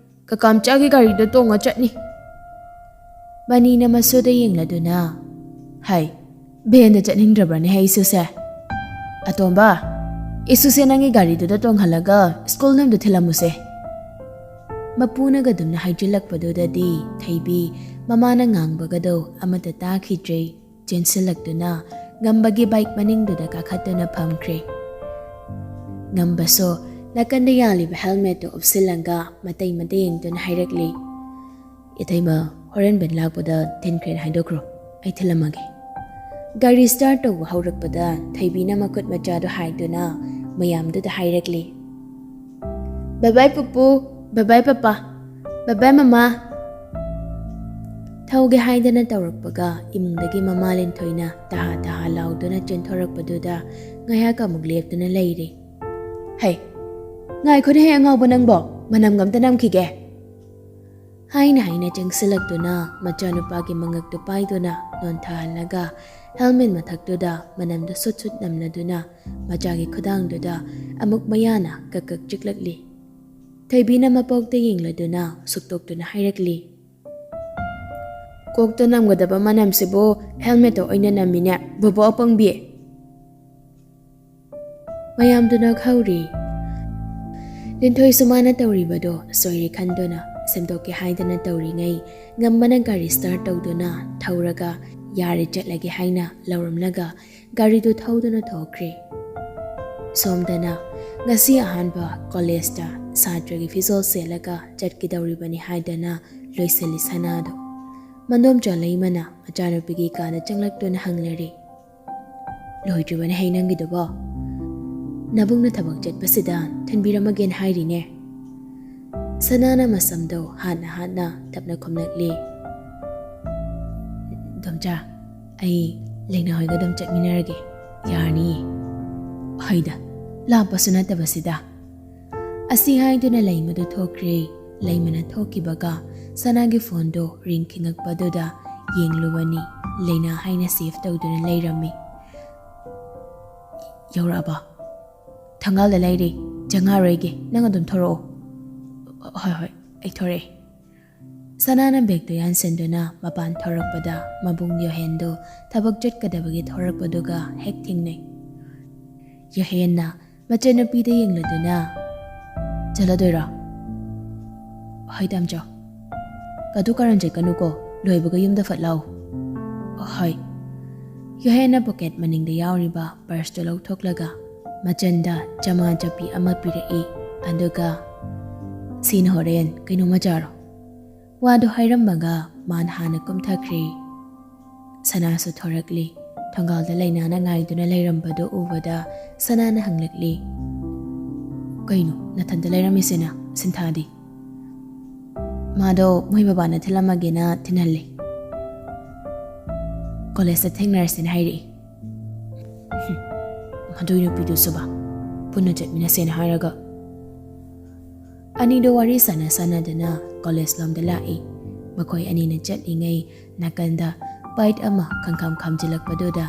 ꯀꯀꯥꯝꯆꯥꯒꯤ ꯒꯥꯔꯤꯗ ꯇꯣꯡꯉ ꯆꯠꯅꯤ꯫" ꯃꯅꯤꯅ ꯃꯁꯨꯗ ꯌꯦꯡꯂꯗꯨꯅ, "ꯍꯩ, ꯚꯦꯟꯗ ꯆꯠꯅꯤꯡꯗ꯭ꯔꯕ꯭ꯔꯅꯦ ꯍꯦ ꯏꯁꯨꯁꯦ? ꯑꯇꯣꯝꯕ, ꯏꯁꯨꯁꯦ ꯅꯪꯒꯤ ꯒꯥꯔꯤꯗꯨꯗ ꯇꯣꯡꯍꯜꯂꯒ ꯁ꯭ꯀꯨꯜ ꯅꯝꯗ ꯊꯤꯜꯂꯝꯃꯨꯁꯦ꯫" ꯃꯄꯨꯅꯒ ꯑꯗꯨꯝꯅ ꯍꯥꯏꯖꯤꯜꯂꯛꯄꯗꯨꯗꯗꯤ ꯊꯣꯏꯕꯤ ꯃꯃꯥꯅ ꯉꯥꯡꯕꯒꯗꯣ ꯑꯃꯠꯇ ꯇꯥꯈꯤꯗ꯭ꯔꯦ꯫ ꯆꯦꯟꯁꯤꯜꯂꯛꯇꯨꯅ ꯉꯝꯕꯒꯤ ꯕꯥꯏꯛ ꯃꯅꯤꯡꯗꯨꯗ ꯀꯥꯈꯠꯇꯨꯅ ꯐꯝꯈ꯭ꯔꯦ꯫ ꯉꯝꯕꯁꯨ ꯅꯥꯀꯟꯗ ꯌꯥꯜꯂꯤꯕ ꯍꯦꯜꯃꯦꯠꯇꯨ ꯎꯞꯁꯤꯜꯂꯒ ꯃꯇꯩ ꯃꯇꯩ ꯌꯦꯡꯗꯨꯅ ꯍꯥꯏꯔꯛꯂꯤ, "ꯏꯇꯩꯃ, ꯍꯣꯔꯦꯟ ꯚꯦꯟ ꯂꯥꯛꯄꯗ ꯊꯤꯟꯈ꯭ꯔꯦꯅ ꯍꯥꯏꯗꯣꯛꯈ꯭ꯔꯣ, ꯑꯩ ꯊꯤꯜꯂꯝꯃꯒꯦ꯫" ꯒꯥꯔꯤ ꯁ꯭ꯇꯥꯔꯠ ꯇꯧꯕ ꯍꯧꯔꯛꯄꯗ ꯊꯣꯏꯕꯤꯅ ꯃꯈꯨꯠ ꯃꯆꯥꯗꯨ ꯍꯥꯏꯗꯨꯅ ꯃꯌꯥꯝꯗꯨꯗ ꯍꯥꯏꯔꯛꯂꯤ, "ꯕꯥꯏ ꯕꯥꯏ ꯄꯨꯄꯨ, ꯕꯥꯏ ꯕꯥꯏ ꯄꯄꯥ, ꯕꯥꯏ ꯕꯥꯏ ꯃꯃꯥ꯫" ꯊꯧꯒꯦ ꯍꯥꯏꯗꯅ ꯇꯧꯔꯛꯄꯒ ꯏꯃꯨꯡꯗꯒꯤ ꯃꯃꯥ ꯂꯤꯟꯊꯣꯏꯅ ꯇꯍꯥ ꯇꯍꯥ ꯂꯥꯎꯗꯨꯅ ꯆꯦꯟꯊꯣꯔꯛꯄꯗꯨꯗ ꯉꯥꯏꯍꯥꯛ ꯑꯃꯨꯛ ꯂꯦꯞꯇꯨꯅ ꯂꯩꯔꯦ꯫ "ꯍꯩ, ꯉꯥꯏꯈꯣꯅꯦ ꯍꯦ ꯑꯉꯥꯎꯕ ꯅꯪꯕꯣ, ꯃꯅꯝꯒ ꯑꯝꯇ ꯅꯝꯈꯤꯒꯦ꯫" ꯍꯥꯏꯅ ꯍꯥꯏꯅ ꯆꯪꯁꯤꯜꯂꯛꯇꯨꯅ ꯃꯆꯥꯅꯨꯄꯥꯒꯤ ꯃꯉꯛꯇꯨ ꯄꯥꯏꯗꯨꯅ ꯅꯣꯟꯊꯍꯜꯂꯒ ꯍꯦꯜꯃꯦꯠ ꯃꯊꯛꯇꯨꯗ ꯃꯅꯝꯗꯨ ꯁꯨꯠ ꯁꯨꯠ ꯅꯝꯂꯗꯨꯅ ꯃꯆꯥꯒꯤ ꯈꯨꯗꯥꯡꯗꯨꯗ ꯑꯃꯨꯛ ꯃꯌꯥꯅ ꯀꯛ ꯀꯛ ꯆꯤꯛꯂꯛꯂꯤ꯫ ꯊꯣꯏꯕꯤꯅ ꯃꯄꯣꯛꯇ ꯌꯦꯡꯂꯗꯨꯅ ꯁꯨꯛꯇꯣꯛꯇꯨꯅ ꯍꯥꯏꯔꯛꯂꯤ, "ꯀꯣꯛꯇ ꯅꯝꯒꯗꯕ ꯃꯅꯝꯁꯤꯕꯨ ꯍꯦꯜꯃꯦꯠꯇ ꯑꯣꯏꯅ ꯅꯝꯃꯤꯅꯦ, ꯕꯣꯕꯣ ꯑꯄꯪꯕꯤ!" ꯃꯌꯥꯝꯗꯨ ꯅꯣꯛꯍꯧꯔꯤ꯫ ꯂꯤꯟꯊꯣꯏꯁꯨ ꯃꯥꯅ ꯇꯧꯔꯤꯕꯗꯣ ꯁꯣꯏꯔꯦ ꯈꯟꯗꯨꯅ ꯁꯦꯝꯗꯣꯛꯀꯦ ꯍꯥꯏꯗꯅ ꯇꯧꯔꯤꯉꯩ, ꯉꯝꯕꯅ ꯒꯥꯔꯤ ꯁ꯭ꯇꯥꯔꯠ ꯇꯧꯗꯨꯅ ꯊꯧꯔꯒ ꯌꯥꯔꯦ ꯆꯠꯂꯒꯦ ꯍꯥꯏꯅ ꯂꯧꯔꯝꯂꯒ ꯒꯥꯔꯤꯗꯨ ꯊꯧꯗꯨꯅ ꯊꯣꯛꯈ꯭ꯔꯦ꯫ ꯁꯣꯝꯗꯅ ꯉꯁꯤ ꯑꯍꯥꯟꯕ ꯀꯣꯂꯦꯖꯇ ꯁꯥꯇ꯭ꯔꯒꯤ ꯐꯤꯖꯣꯜ ꯁꯦꯠꯂꯒ ꯆꯠꯀꯗꯧꯔꯤꯕꯅꯤ ꯍꯥꯏꯗꯅ ꯂꯣꯏꯁꯤꯜꯂꯤ ꯁꯅꯥꯗꯣ꯫ ꯃꯗꯣꯝꯆꯥ ꯂꯩꯃꯅ ꯃꯆꯥꯅꯨꯄꯤꯒꯤ ꯀꯥꯗ ꯆꯪꯂꯛꯇꯨꯅ ꯍꯪꯂꯔꯦ, "ꯂꯣꯏꯗ꯭ꯔꯤꯕꯅꯦ ꯍꯩ ꯅꯪꯒꯤꯗꯨꯕꯣ? ꯅꯕꯨꯡꯅ ꯊꯕꯛ ꯆꯠꯄꯁꯤꯗ ꯊꯤꯟꯕꯤꯔꯝꯃꯒꯦꯅ ꯍꯥꯏꯔꯤꯅꯦ꯫" ꯁꯅꯥꯅ ꯃꯁꯝꯗꯣ ꯍꯥꯠꯅ ꯍꯥꯠꯅ ꯇꯞꯅ ꯈꯨꯝꯂꯛꯂꯤ, "ꯗꯣꯝꯆꯥ, ꯑꯩ ꯂꯩꯅꯥ ꯍꯣꯏꯒ ꯑꯗꯨꯝ ꯆꯠꯃꯤꯟꯅꯔꯒꯦ, ꯌꯥꯔꯅꯤꯌꯦ꯫" "ꯍꯩꯗ, ꯂꯥꯞꯄꯁꯨ ꯅꯠꯇꯕꯁꯤꯗ꯫" ꯑꯁꯤ ꯍꯥꯏꯗꯨꯅ ꯂꯩꯃꯗꯨ ꯊꯣꯛꯈ꯭ꯔꯦ꯫ ꯂꯩꯃꯅ ꯊꯣꯛꯈꯤꯕꯒ ꯁꯅꯥꯒꯤ ꯐꯣꯟꯗꯣ ꯔꯤꯡ ꯈꯤꯡꯉꯛꯄꯗꯨꯗ ꯌꯦꯡꯂꯨꯕꯅꯤ, ꯂꯩꯅꯥ ꯍꯥꯏꯅ ꯁꯦꯚ ꯇꯧꯗꯨꯅ ꯂꯩꯔꯝꯃꯤ꯫ "ꯌꯧꯔꯛꯑꯕꯣ?" "ꯊꯣꯡꯒꯥꯜꯗ ꯂꯩꯔꯤ꯫" "ꯆꯪꯉꯛꯑꯔꯣꯏꯒꯦ, ꯅꯪ ꯑꯗꯨꯝ ꯊꯣꯔꯛꯑꯣ"꯫ "ꯍꯣꯏ ꯍꯣꯏ, ꯑꯩ ꯊꯣꯔꯛꯑꯦ"꯫ ꯁꯅꯥꯅ ꯕꯦꯒꯇꯨ ꯌꯥꯟꯁꯤꯟꯗꯨꯅ ꯃꯄꯥꯟ ꯊꯣꯔꯛꯄꯗ ꯃꯕꯨꯡ ꯌꯣꯍꯦꯟꯗꯨ ꯊꯕꯛ ꯆꯠꯀꯗꯕꯒꯤ ꯊꯣꯔꯛꯄꯗꯨꯒ ꯍꯦꯛ ꯊꯦꯡꯅꯩ꯫ ꯌꯣꯍꯦꯟꯅ ꯃꯆꯟꯅꯨꯄꯤꯗ ꯌꯦꯡꯂꯗꯨꯅ, "ꯆꯠꯂꯗꯣꯏꯔꯣ?" "ꯍꯣꯏ ꯇꯥꯃꯣꯆꯧ"꯫ "ꯀꯥꯇꯨ ꯀꯥꯔꯟ ꯆꯠꯀꯅꯨꯀꯣ, ꯂꯣꯏꯕꯒ ꯌꯨꯝꯗ ꯐꯠ ꯂꯥꯛꯎ"꯫ "ꯍꯣꯏ"꯫ ꯌꯣꯍꯦꯟꯅ ꯄꯣꯀꯦꯠ ꯃꯅꯤꯡꯗ ꯌꯥꯎꯔꯤꯕ ꯄꯔꯁꯇꯨ ꯂꯧꯊꯣꯛꯂꯒ ꯃꯆꯟꯗ ꯆꯃꯥ ꯆꯄꯤ ꯑꯃ ꯄꯤꯔꯛꯏ꯫ ꯑꯗꯨꯒ, "ꯁꯤꯅ ꯍꯣꯔꯦꯟ ꯀꯩꯅꯣꯝꯃ ꯆꯥꯔꯣ"꯫ ꯋꯥꯗꯨ ꯍꯥꯏꯔꯝꯃꯒ ꯃꯥꯅ ꯍꯥꯟꯅ ꯀꯨꯝꯊꯈ꯭ꯔꯦ꯫ ꯁꯅꯥꯁꯨ ꯊꯣꯔꯛꯂꯤ꯫ ꯊꯣꯡꯒꯥꯜꯗ ꯂꯩꯅꯥꯅ ꯉꯥꯏꯗꯨꯅ ꯂꯩꯔꯝꯕꯗꯨ ꯎꯕꯗ ꯁꯅꯥꯅ ꯍꯪꯂꯛꯂꯤ, "ꯀꯩꯅꯣ ꯅꯊꯟꯇ ꯂꯩꯔꯝꯃꯤꯁꯤꯅ, ꯁꯤꯟꯊꯥꯗꯤ?" "ꯃꯥꯗꯣ ꯃꯣꯏ ꯕꯕꯥꯅ ꯊꯤꯜꯂꯝꯃꯒꯦꯅ ꯊꯤꯜꯍꯜꯂꯦ꯫ ꯀꯣꯂꯦꯖꯇ ꯊꯦꯡꯅꯔꯁꯦꯅ ꯍꯥꯏꯔꯛꯏ"꯫ "ꯍꯨꯝ, ꯃꯗꯨꯏ ꯅꯨꯄꯤꯗꯨꯁꯨꯕ, ꯄꯨꯟꯅ ꯆꯠꯃꯤꯟꯅꯁꯦꯅ ꯍꯥꯏꯔꯒ"꯫ ꯑꯅꯤꯗꯣ ꯋꯥꯔꯤ ꯁꯥꯟꯅ ꯁꯥꯟꯅꯗꯨꯅ ꯀꯣꯂꯦꯖ ꯂꯣꯝꯗ ꯂꯥꯛꯏ꯫ ꯃꯈꯣꯏ ꯑꯅꯤꯅ ꯆꯠꯂꯤꯉꯩ ꯅꯥꯀꯟꯗ ꯄꯥꯏꯠ ꯑꯃ ꯈꯪꯈꯥꯝ ꯈꯥꯝꯖꯤꯜꯂꯛꯄꯗꯨꯗ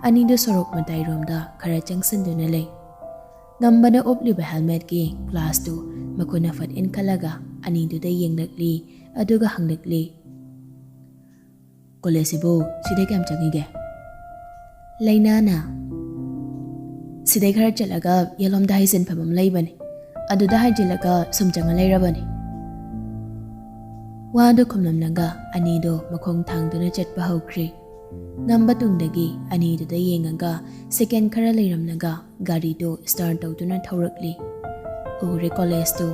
ꯑꯅꯤꯗꯨ ꯁꯣꯔꯣꯛ ꯃꯇꯥꯏꯔꯣꯝꯗ ꯈꯔ ꯆꯪꯁꯤꯟꯗꯨꯅ ꯂꯩ꯫ ꯉꯝꯕꯅ ꯎꯞꯂꯤꯕ ꯍꯦꯜꯃꯦꯠꯀꯤ ꯒ꯭ꯂꯥꯁꯇꯨ ꯃꯈꯨꯠꯅ ꯐꯠ ꯏꯟꯈꯠꯂꯒ ꯑꯅꯤꯗꯨꯗ ꯌꯦꯡꯂꯛꯂꯤ, ꯑꯗꯨꯒ ꯍꯪꯂꯛꯂꯤ, "ꯀꯣꯂꯦꯖꯁꯤꯕꯨ ꯁꯤꯗꯩ ꯀꯌꯥꯝ ꯆꯪꯉꯤꯒꯦ?" ꯂꯩꯅꯥꯅ, "ꯁꯤꯗꯩ ꯈꯔ ꯆꯠꯂꯒ ꯌꯦꯠꯂꯣꯝꯗ ꯍꯩꯖꯤꯟꯐꯝ ꯑꯃ ꯂꯩꯕꯅꯤ, ꯑꯗꯨꯗ ꯍꯥꯏꯖꯤꯜꯂꯒ ꯁꯨꯝ ꯆꯪꯉ ꯂꯩꯔꯕꯅꯤ"꯫ ꯋꯥꯗꯨ ꯈꯨꯝꯂꯝꯂꯒ ꯑꯅꯤꯗꯣ ꯃꯈꯣꯡ ꯊꯥꯡꯗꯨꯅ ꯆꯠꯄ ꯍꯧꯈ꯭ꯔꯦ꯫ ꯉꯝꯕ ꯇꯨꯡꯗꯒꯤ ꯑꯅꯤꯗꯨꯗ ꯌꯦꯡꯉꯒ ꯁꯦꯀꯦꯟ ꯈꯔ ꯂꯩꯔꯝꯂꯒ ꯒꯥꯔꯤꯗꯨ ꯁ꯭ꯇꯥꯔꯠ ꯇꯧꯗꯨꯅ ꯊꯧꯔꯛꯂꯤ꯫ ꯎꯔꯦ ꯀꯣꯂꯦꯖꯇꯨ꯫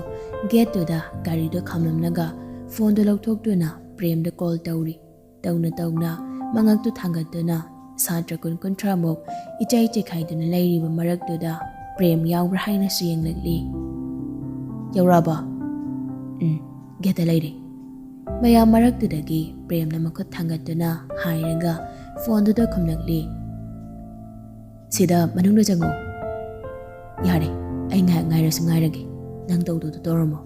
ꯒꯦꯠꯇꯨꯗ ꯒꯥꯔꯤꯗꯨ ꯈꯥꯝꯂꯝꯂꯒ ꯐꯣꯟꯗꯨ ꯂꯧꯊꯣꯛꯇꯨꯅ ꯄ꯭ꯔꯦꯝꯗ ꯀꯣꯜ ꯇꯧꯔꯤ꯫ ꯇꯧꯅ ꯇꯧꯅ ꯃꯉꯛꯇꯨ ꯊꯥꯡꯒꯠꯇꯨꯅ ꯁꯥꯇ꯭ꯔ ꯀꯨꯟ ꯀꯨꯟꯊ꯭ꯔꯥꯃꯨꯛ ꯏꯆꯥꯏ ꯆꯤꯈꯥꯏꯗꯨꯅ ꯂꯩꯔꯤꯕ ꯃꯔꯛꯇꯨꯗ ꯄ꯭ꯔꯦꯝ ꯌꯥꯎꯕ꯭ꯔꯥ ꯍꯥꯏꯅꯁꯨ ꯌꯦꯡꯂꯛꯂꯤ꯫ "ꯌꯧꯔꯛꯑꯕꯣ?" "ꯎꯝ, ꯒꯦꯠꯇ ꯂꯩꯔꯦ"꯫ ꯃꯌꯥꯝ ꯃꯔꯛꯇꯨꯗꯒꯤ ꯄ꯭ꯔꯦꯝꯅ ꯃꯈꯨꯠ ꯊꯥꯡꯒꯠꯇꯨꯅ ꯍꯥꯏꯔꯒ ꯐꯣꯟꯗꯨꯗ ꯈꯨꯝꯂꯛꯂꯤ, "ꯁꯤꯗ ꯃꯅꯨꯡꯗ ꯆꯪꯉꯛꯑꯣ"꯫ "ꯌꯥꯔꯦ, ꯑꯩ ꯉꯥꯏꯍꯥꯛ ꯉꯥꯏꯔꯁꯨ ꯉꯥꯏꯔꯒꯦ, ꯅꯪ ꯇꯧꯗꯧꯗꯣ ꯇꯧꯔꯝꯃꯣ"꯫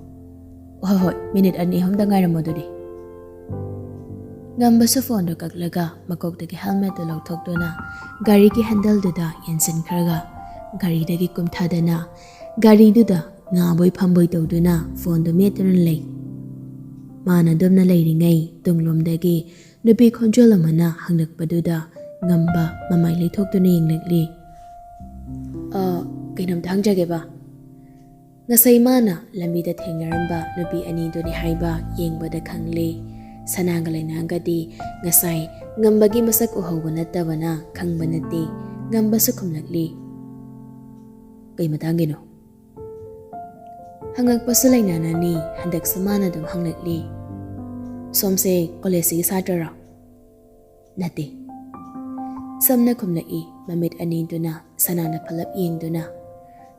"ꯍꯣꯏ ꯍꯣꯏ, ꯃꯤꯅꯤꯠ ꯑꯅꯤ ꯑꯍꯨꯝꯗ ꯉꯥꯏꯔꯝꯃꯣ ꯑꯗꯨꯗꯤ"꯫ ꯉꯝꯕꯁꯨ ꯐꯣꯟꯗꯨ ꯀꯛꯂꯒ ꯃꯀꯣꯛꯇꯒꯤ ꯍꯦꯜꯃꯦꯠꯇꯨ ꯂꯧꯊꯣꯛꯇꯨꯅ ꯒꯥꯔꯤꯒꯤ ꯍꯦꯟꯗꯜꯗꯨꯗ ꯌꯦꯟꯁꯤꯟꯈ꯭ꯔꯒ ꯒꯥꯔꯤꯗꯒꯤ ꯀꯨꯝꯊꯗꯅ ꯒꯥꯔꯤꯗꯨꯗ ꯉꯥꯕꯣꯏ ꯐꯝꯕꯣꯏ ꯇꯧꯗꯨꯅ ꯐꯣꯟꯗꯨ ꯃꯦꯠꯇꯨꯅ ꯂꯩ꯫ ꯃꯥꯅ ꯑꯗꯨꯝꯅ ꯂꯩꯔꯤꯉꯩ ꯇꯨꯡꯂꯣꯝꯗꯒꯤ ꯅꯨꯄꯤ ꯈꯣꯟꯖꯦꯜ ꯑꯃꯅ ꯍꯪꯂꯛꯄꯗꯨꯗ ꯉꯝꯕ ꯃꯃꯥꯏ ꯂꯩꯊꯣꯛꯇꯨꯅ ꯌꯦꯡꯂꯛꯂꯤ꯫ "ꯑ, ꯀꯩꯅꯣꯝꯇ ꯍꯪꯖꯒꯦꯕ?" ꯉꯁꯥꯏ ꯃꯥꯅ ꯂꯝꯕꯤꯗ ꯊꯦꯡꯅꯔꯝꯕ ꯅꯨꯄꯤ ꯑꯅꯤꯗꯨꯅꯤ ꯍꯥꯏꯕ ꯌꯦꯡꯕꯗ ꯈꯪꯂꯦ꯫ ꯁꯅꯥꯒ ꯂꯩꯅꯥꯒꯗꯤ ꯉꯁꯥꯏ ꯉꯝꯕꯒꯤ ꯃꯁꯛ ꯎꯍꯧꯕ ꯅꯠꯇꯕꯅ ꯈꯪꯕ ꯅꯠꯇꯦ꯫ ꯉꯝꯕꯁꯨ ꯈꯨꯝꯂꯛꯂꯤ꯫ "ꯀꯩ ꯃꯇꯥꯡꯒꯤꯅꯣ?" ꯍꯪꯉꯛꯄꯁꯨ ꯂꯩꯅꯥꯅꯅꯤ꯫ ꯍꯟꯗꯛꯁꯨ ꯃꯥꯅ ꯑꯗꯨꯝ ꯍꯪꯂꯛꯂꯤ꯫ "ꯁꯣꯝꯁꯦ ꯀꯣꯂꯦꯖꯁꯤꯒꯤ ꯁꯥꯇ꯭ꯔꯔꯣ?" "ꯅꯠꯇꯦ꯫" ꯁꯝꯅ ꯈꯨꯝꯂꯛꯏ, ꯃꯃꯤꯠ ꯑꯅꯤꯗꯨꯅ ꯁꯅꯥꯗ ꯐꯂꯞ ꯌꯦꯡꯗꯨꯅ꯫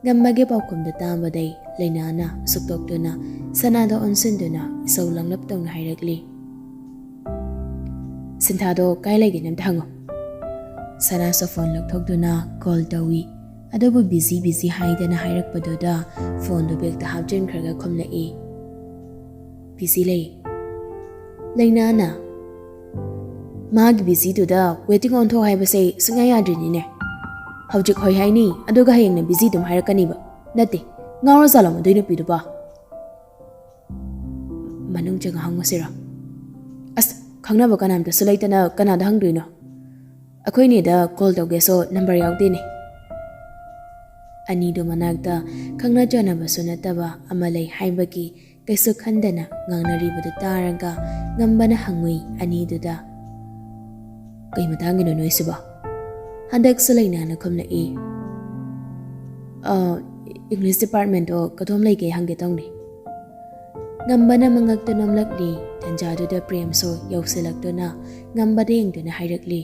ꯉꯝꯕꯒꯤ ꯄꯥꯎꯈꯨꯝꯗꯨ ꯇꯥꯕꯗꯩ ꯂꯩꯅꯥꯅ ꯁꯨꯛꯇꯣꯛꯇꯨꯅ ꯁꯅꯥꯗ ꯑꯣꯟꯁꯤꯟꯗꯨꯅ ꯏꯁꯧ ꯂꯥꯡꯂꯞ ꯇꯧꯅ ꯍꯥꯏꯔꯛꯂꯤ꯫ "ꯁꯤꯟꯊꯥꯗꯣ ꯀꯥꯏ ꯂꯩꯒꯦꯅ ꯑꯝꯇ ꯍꯪꯉꯣ꯫" ꯁꯅꯥꯁꯨ ꯐꯣꯟ ꯂꯧꯊꯣꯛꯇꯨꯅ ꯀꯣꯜ ꯇꯧꯏ꯫ ꯑꯗꯨꯕꯨ ꯕꯤꯖꯤ ꯕꯤꯖꯤ ꯍꯥꯏꯗꯅ ꯍꯥꯏꯔꯛꯄꯗꯨꯗ ꯐꯣꯟꯗꯨ ꯕꯦꯛꯇ ꯍꯥꯞꯆꯤꯟꯈ꯭ꯔꯒ ꯈꯨꯝꯂꯛꯏ꯫ "ꯕꯤꯖꯤ ꯂꯩ꯫" ꯂꯩꯅꯥꯅ, "ꯃꯥꯒꯤ ꯕꯤꯖꯤꯗꯨꯗ ꯋꯦꯇꯤꯡ ꯑꯣꯟꯊꯣꯛ ꯍꯥꯏꯕꯁꯦ ꯁꯨꯡꯌꯥ ꯌꯥꯗ꯭ꯔꯤꯅꯤꯅꯦ꯫ ꯍꯧꯖꯤꯛ ꯍꯣꯏ ꯍꯥꯏꯅꯤ, ꯑꯗꯨꯒ ꯍꯌꯦꯡꯅ ꯕꯤꯖꯤ ꯑꯗꯨꯝ ꯍꯥꯏꯔꯛꯀꯅꯤꯕ꯫ ꯅꯠꯇꯦ, ꯉꯥꯎꯔ ꯖꯥꯠꯂꯣ ꯃꯗꯨꯏ ꯅꯨꯄꯤꯗꯨꯕꯣ?" "ꯃꯅꯨꯡ ꯆꯪꯉ ꯍꯪꯉꯨꯁꯤꯔꯣ?" "ꯑꯁ, ꯈꯪꯅꯕ ꯀꯅꯥꯝꯇꯁꯨ ꯂꯩꯇꯅ ꯀꯅꯥꯗ ꯍꯪꯗꯣꯏꯅꯣ? ꯑꯩꯈꯣꯏꯅꯤꯗ ꯀꯣꯜ ꯇꯧꯒꯦꯁꯨ ꯅꯝꯕꯔ ꯌꯥꯎꯗꯦꯅꯦ꯫" ꯑꯅꯤꯗꯨ ꯃꯅꯥꯛꯇ ꯈꯪꯅ ꯆꯥꯟꯅꯕꯁꯨ ꯅꯠꯇꯕ ꯑꯃ ꯂꯩ ꯍꯥꯏꯕꯒꯤ ꯀꯩꯁꯨ ꯈꯟꯗꯅ ꯉꯥꯡꯅꯔꯤꯕꯗꯨ ꯇꯥꯔꯒ ꯉꯝꯕꯅ ꯍꯪꯉꯨꯏ ꯑꯅꯤꯗꯨꯗ, "ꯀꯩ ꯃꯇꯥꯡꯒꯤꯅꯣ ꯅꯣꯏꯁꯤꯕꯣ?" ꯍꯟꯗꯛꯁꯨ ꯂꯩꯅꯥꯅ ꯈꯨꯝꯂꯛꯏ, "ꯑ, ꯏꯪꯂꯤꯁ ꯗꯤꯄꯥꯔꯠꯃꯦꯟꯗꯣ ꯀꯗꯣꯝ ꯂꯩꯒꯦ ꯍꯪꯒꯦ ꯇꯧꯅꯤ꯫" ꯉꯝꯕꯅ ꯃꯉꯛꯇ ꯅꯣꯝꯂꯛꯂꯤ꯫ ꯇꯟꯖꯥꯗꯨꯗ ꯄ꯭ꯔꯦꯝꯁꯨ ꯌꯧꯁꯤꯜꯂꯛꯇꯨꯅ ꯉꯝꯕꯗ ꯌꯦꯡꯗꯨꯅ ꯍꯥꯏꯔꯛꯂꯤ,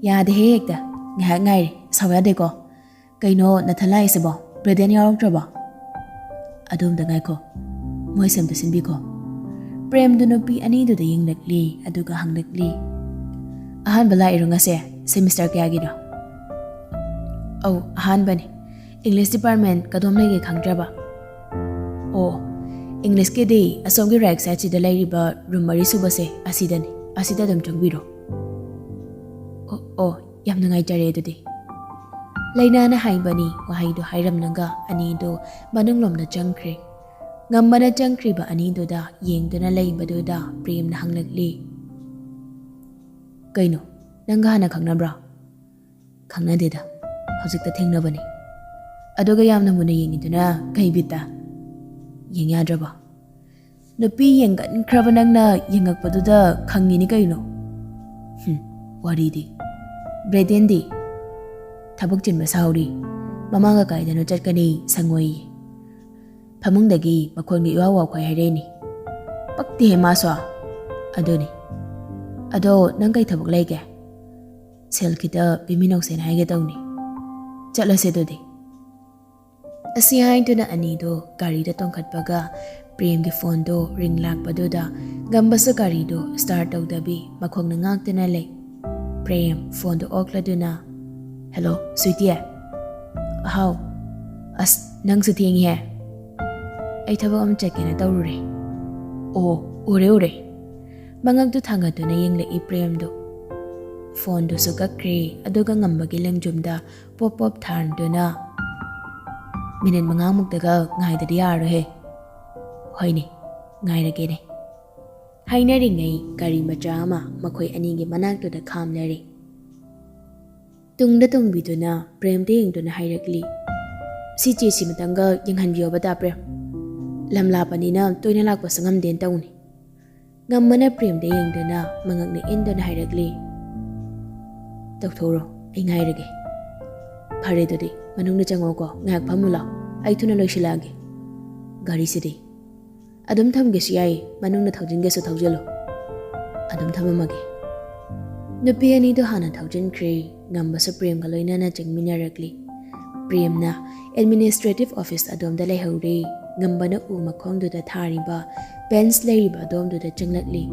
"ꯌꯥꯗꯦꯍꯦ ꯍꯦꯛꯇ꯫ ꯉꯥꯏꯍꯥꯛ ꯉꯥꯏꯔꯦ꯫ ꯁꯥꯎ ꯌꯥꯗꯦꯀꯣ꯫ ꯀꯩꯅꯣ ꯅꯊꯟ ꯂꯥꯛꯏꯁꯤꯕꯣ? ꯕ꯭ꯔꯦꯗꯦꯟ ꯌꯥꯎꯔꯛꯇ꯭ꯔꯕꯣ? ꯑꯗꯣꯝꯗ ꯉꯥꯏꯈꯣ꯫ ꯃꯣꯏꯁꯦ ꯑꯝꯇ ꯁꯤꯟꯕꯤꯈꯣ꯫" ꯄ꯭ꯔꯦꯝꯗꯨ ꯅꯨꯄꯤ ꯑꯅꯤꯗꯨꯗ ꯌꯦꯡꯂꯛꯂꯤ, ꯑꯗꯨꯒ ꯍꯪꯂꯛꯂꯤ, "ꯑꯍꯥꯟꯕ ꯂꯥꯛꯏꯔꯣ ꯉꯁꯤ? ꯁꯦꯃꯤꯁꯇꯔ ꯀꯌꯥꯒꯤꯅꯣ?" "ꯑꯧ, ꯑꯍꯥꯟꯕꯅꯤ꯫ ꯏꯪꯂꯤꯁ ꯗꯤꯄꯥꯔꯠꯃꯦꯟ ꯀꯗꯣꯝ ꯂꯩꯒꯦ ꯈꯪꯗ꯭ꯔꯕ?" "ꯑꯣ, ꯏꯪꯂꯤꯁꯀꯤꯗꯤ ꯑꯁꯣꯝꯒꯤ ꯔꯥꯏꯠ ꯁꯥꯏꯠꯁꯤꯗ ꯂꯩꯔꯤꯕ ꯔꯨꯝ ꯃꯔꯤ ꯁꯨꯕꯁꯦ ꯑꯁꯤꯗꯅꯤ꯫ ꯑꯁꯤꯗ ꯑꯗꯨꯝ ꯆꯪꯕꯤꯔꯣ꯫" "ꯑꯣ, ꯑꯣ, ꯌꯥꯝ ꯅꯨꯡꯉꯥꯏꯖꯔꯦ ꯑꯗꯨꯗꯤ꯫" ꯂꯩꯅꯥꯅ ꯍꯥꯏꯕꯅꯤ ꯋꯥꯍꯩꯗꯨ ꯍꯥꯏꯔꯝꯂꯒ ꯑꯅꯤꯗꯨ ꯃꯅꯨꯡꯂꯣꯝꯗ ꯆꯪꯈ꯭ꯔꯦ꯫ ꯉꯝꯕꯅ ꯆꯪꯈ꯭ꯔꯤꯕ ꯑꯅꯤꯗꯨꯗ ꯌꯦꯡꯗꯨꯅ ꯂꯩꯕꯗꯨꯗ ꯄ꯭ꯔꯦꯝꯅ ꯍꯪꯂꯛꯂꯤ, "ꯀꯩꯅꯣ, ꯅꯪꯒ ꯍꯥꯟꯅ ꯈꯪꯅꯕ꯭ꯔꯥ?" "ꯈꯪꯅꯗꯦꯗ, ꯍꯧꯖꯤꯛꯇ ꯊꯦꯡꯅꯕꯅꯤ꯫ ꯑꯗꯨꯒ ꯌꯥꯝꯅ ꯃꯨꯟꯅ ꯌꯦꯡꯉꯤꯗꯨꯅ ꯀꯩ ꯕꯤꯠꯇ?" "ꯌꯦꯡ ꯌꯥꯗ꯭ꯔꯕ?" "ꯅꯨꯄꯤ ꯌꯦꯡꯒꯟꯈ꯭ꯔꯕ ꯅꯪꯅ ꯌꯦꯡꯉꯛꯄꯗꯨꯗ ꯈꯪꯉꯤꯅꯤ ꯀꯩꯅꯣ꯫" "ꯍꯨꯝ, ꯋꯥꯔꯤꯗꯤ꯫ ꯕ꯭ꯔꯦꯗꯦꯟꯗꯤ?" "ꯊꯕꯛ ꯆꯤꯟꯕ ꯁꯥꯎꯔꯤ꯫ ꯃꯃꯥꯒ ꯀꯥꯏꯗꯅꯣ ꯆꯠꯀꯅꯤ, ꯁꯪꯉꯣꯏꯌꯦ꯫" ꯐꯃꯨꯡꯗꯒꯤ ꯃꯈꯣꯟꯒ ꯏꯋꯥ ꯋꯥꯈꯣꯏ ꯍꯥꯏꯔꯛꯏꯅꯤ꯫ "ꯄꯛꯇꯦꯍꯦ ꯃꯥꯁꯨ꯫" "ꯑꯗꯨꯅꯤ꯫ ꯑꯗꯣ ꯅꯪ ꯀꯩ ꯊꯕꯛ ꯂꯩꯒꯦ?" "ꯁꯦꯜ ꯈꯤꯇ ꯄꯤꯃꯤꯟꯅꯧꯁꯦꯅ ꯍꯥꯏꯒꯦ ꯇꯧꯅꯤ꯫" "ꯆꯠꯂꯁꯦ ꯑꯗꯨꯗꯤ꯫" ꯑꯁꯤ ꯍꯥꯏꯗꯨꯅ ꯑꯅꯤꯗꯣ ꯒꯥꯔꯤꯗ ꯇꯣꯡꯈꯠꯄꯒ ꯄ꯭ꯔꯦꯝꯒꯤ ꯐꯣꯟꯗꯣ ꯔꯤꯡ ꯂꯥꯛꯄꯗꯨꯗ ꯉꯝꯕꯁꯨ ꯒꯥꯔꯤꯗꯣ ꯁ꯭ꯇꯥꯔꯠ ꯇꯧꯗꯕꯤ ꯃꯈꯣꯡꯅ ꯉꯥꯛꯇꯨꯅ ꯂꯩ꯫ ꯄ꯭ꯔꯦꯝ ꯐꯣꯟꯗꯣ ꯑꯣꯛꯂꯗꯨꯅ, "ꯍꯦꯜꯂꯣ, ꯁ꯭ꯋꯤꯇꯤ?" "ꯍꯥꯎ꯫" "ꯑꯁ, ꯅꯪꯁꯨ ꯊꯦꯡꯉꯤꯍꯦ꯫" "ꯑꯩ ꯊꯕꯛ ꯑꯃ ꯆꯠꯀꯦꯅ ꯇꯧꯔꯨꯔꯦ꯫" "ꯑꯣ, ꯎꯔꯦ, ꯎꯔꯦ꯫" ꯃꯉꯛꯇꯨ ꯊꯥꯡꯒꯠꯇꯨꯅ ꯌꯦꯡꯂꯛꯏ ꯄ꯭ꯔꯦꯝꯗꯨ꯫ ꯐꯣꯟꯗꯨꯁꯨ ꯀꯛꯈ꯭ꯔꯦ, ꯑꯗꯨꯒ ꯉꯝꯕꯒꯤ ꯂꯦꯡꯖꯨꯝꯗ ꯄꯣꯞ ꯄꯣꯞ ꯊꯥꯔꯗꯨꯅ, "ꯃꯤꯅꯤꯠ ꯃꯉꯥꯃꯨꯛꯇꯒ ꯉꯥꯏꯗꯗꯤ ꯌꯥꯔꯔꯣꯏꯍꯦ꯫" "ꯍꯣꯏꯅꯦ, ꯉꯥꯏꯔꯒꯦꯅꯦ꯫" ꯍꯥꯏꯅꯔꯤꯉꯩ ꯒꯥꯔꯤ ꯃꯆꯥ ꯑꯃ ꯃꯈꯣꯏ ꯑꯅꯤꯒꯤ ꯃꯅꯥꯛꯇꯨꯗ ꯈꯥꯝꯂꯔꯦ꯫ ꯇꯨꯡꯗ ꯇꯣꯡꯕꯤꯗꯨꯅ ꯄ꯭ꯔꯦꯝꯗ ꯌꯦꯡꯗꯨꯅ ꯍꯥꯏꯔꯛꯂꯤ, "ꯁꯤ ꯆꯦꯁꯤꯃꯇꯪꯒ ꯌꯦꯡꯍꯟꯕꯤꯌꯣꯕ ꯗꯥ ꯄ꯭ꯔꯦꯝ꯫ ꯂꯝ ꯂꯥꯞꯄꯅꯤꯅ ꯇꯣꯏꯅ ꯂꯥꯛꯄꯁꯨ ꯉꯝꯗꯦꯅ ꯇꯧꯅꯤ꯫" ꯉꯝꯕꯅ ꯄ꯭ꯔꯦꯝꯗ ꯌꯦꯡꯗꯨꯅ ꯃꯉꯛꯅ ꯏꯟꯗꯨꯅ ꯍꯥꯏꯔꯛꯂꯤ, "ꯇꯧꯊꯣꯛꯎꯔꯣ, ꯑꯩ ꯉꯥꯏꯔꯒꯦ꯫" "ꯐꯔꯦ ꯑꯗꯨꯗꯤ, ꯃꯅꯨꯡꯗ ꯆꯪꯉꯣꯀꯣ, ꯉꯥꯏꯍꯥꯛ ꯐꯝꯃꯨ ꯂꯥꯎ, ꯑꯩ ꯊꯨꯅ ꯂꯣꯏꯁꯤꯜꯂꯛꯑꯒꯦ꯫" "ꯒꯥꯔꯤꯁꯤꯗꯤ?" "ꯑꯗꯨꯝ ꯊꯝꯒꯦꯁꯨ ꯌꯥꯏꯌꯦ, ꯃꯅꯨꯡꯗ ꯊꯧꯖꯤꯟꯒꯦꯁꯨ ꯊꯧꯖꯤꯜꯂꯨ꯫" "ꯑꯗꯨꯝ ꯊꯝꯃꯝꯃꯒꯦ꯫" ꯅꯨꯄꯤ ꯑꯅꯤꯗꯨ ꯍꯥꯟꯅ ꯊꯧꯖꯤꯟꯈ꯭ꯔꯦ꯫ ꯉꯝꯕꯁꯨ ꯄ꯭ꯔꯦꯝꯒ ꯂꯣꯏꯅꯅ ꯆꯪꯃꯤꯟꯅꯔꯛꯂꯤ꯫ ꯄ꯭ꯔꯦꯝꯅ ꯑꯦꯗꯃꯤꯅꯤꯁꯇ꯭ꯔꯦꯇꯤꯚ ꯑꯣꯐꯤꯁ ꯑꯗꯣꯝꯗ ꯂꯩꯍꯧꯔꯦ꯫ ꯉꯝꯕꯅ ꯎ ꯃꯈꯣꯡꯗꯨꯗ ꯊꯥꯔꯤꯕ ꯕꯦꯟꯆ ꯂꯩꯔꯤꯕ ꯑꯗꯣꯝꯗꯨꯗ ꯆꯪꯂꯛꯂꯤ꯫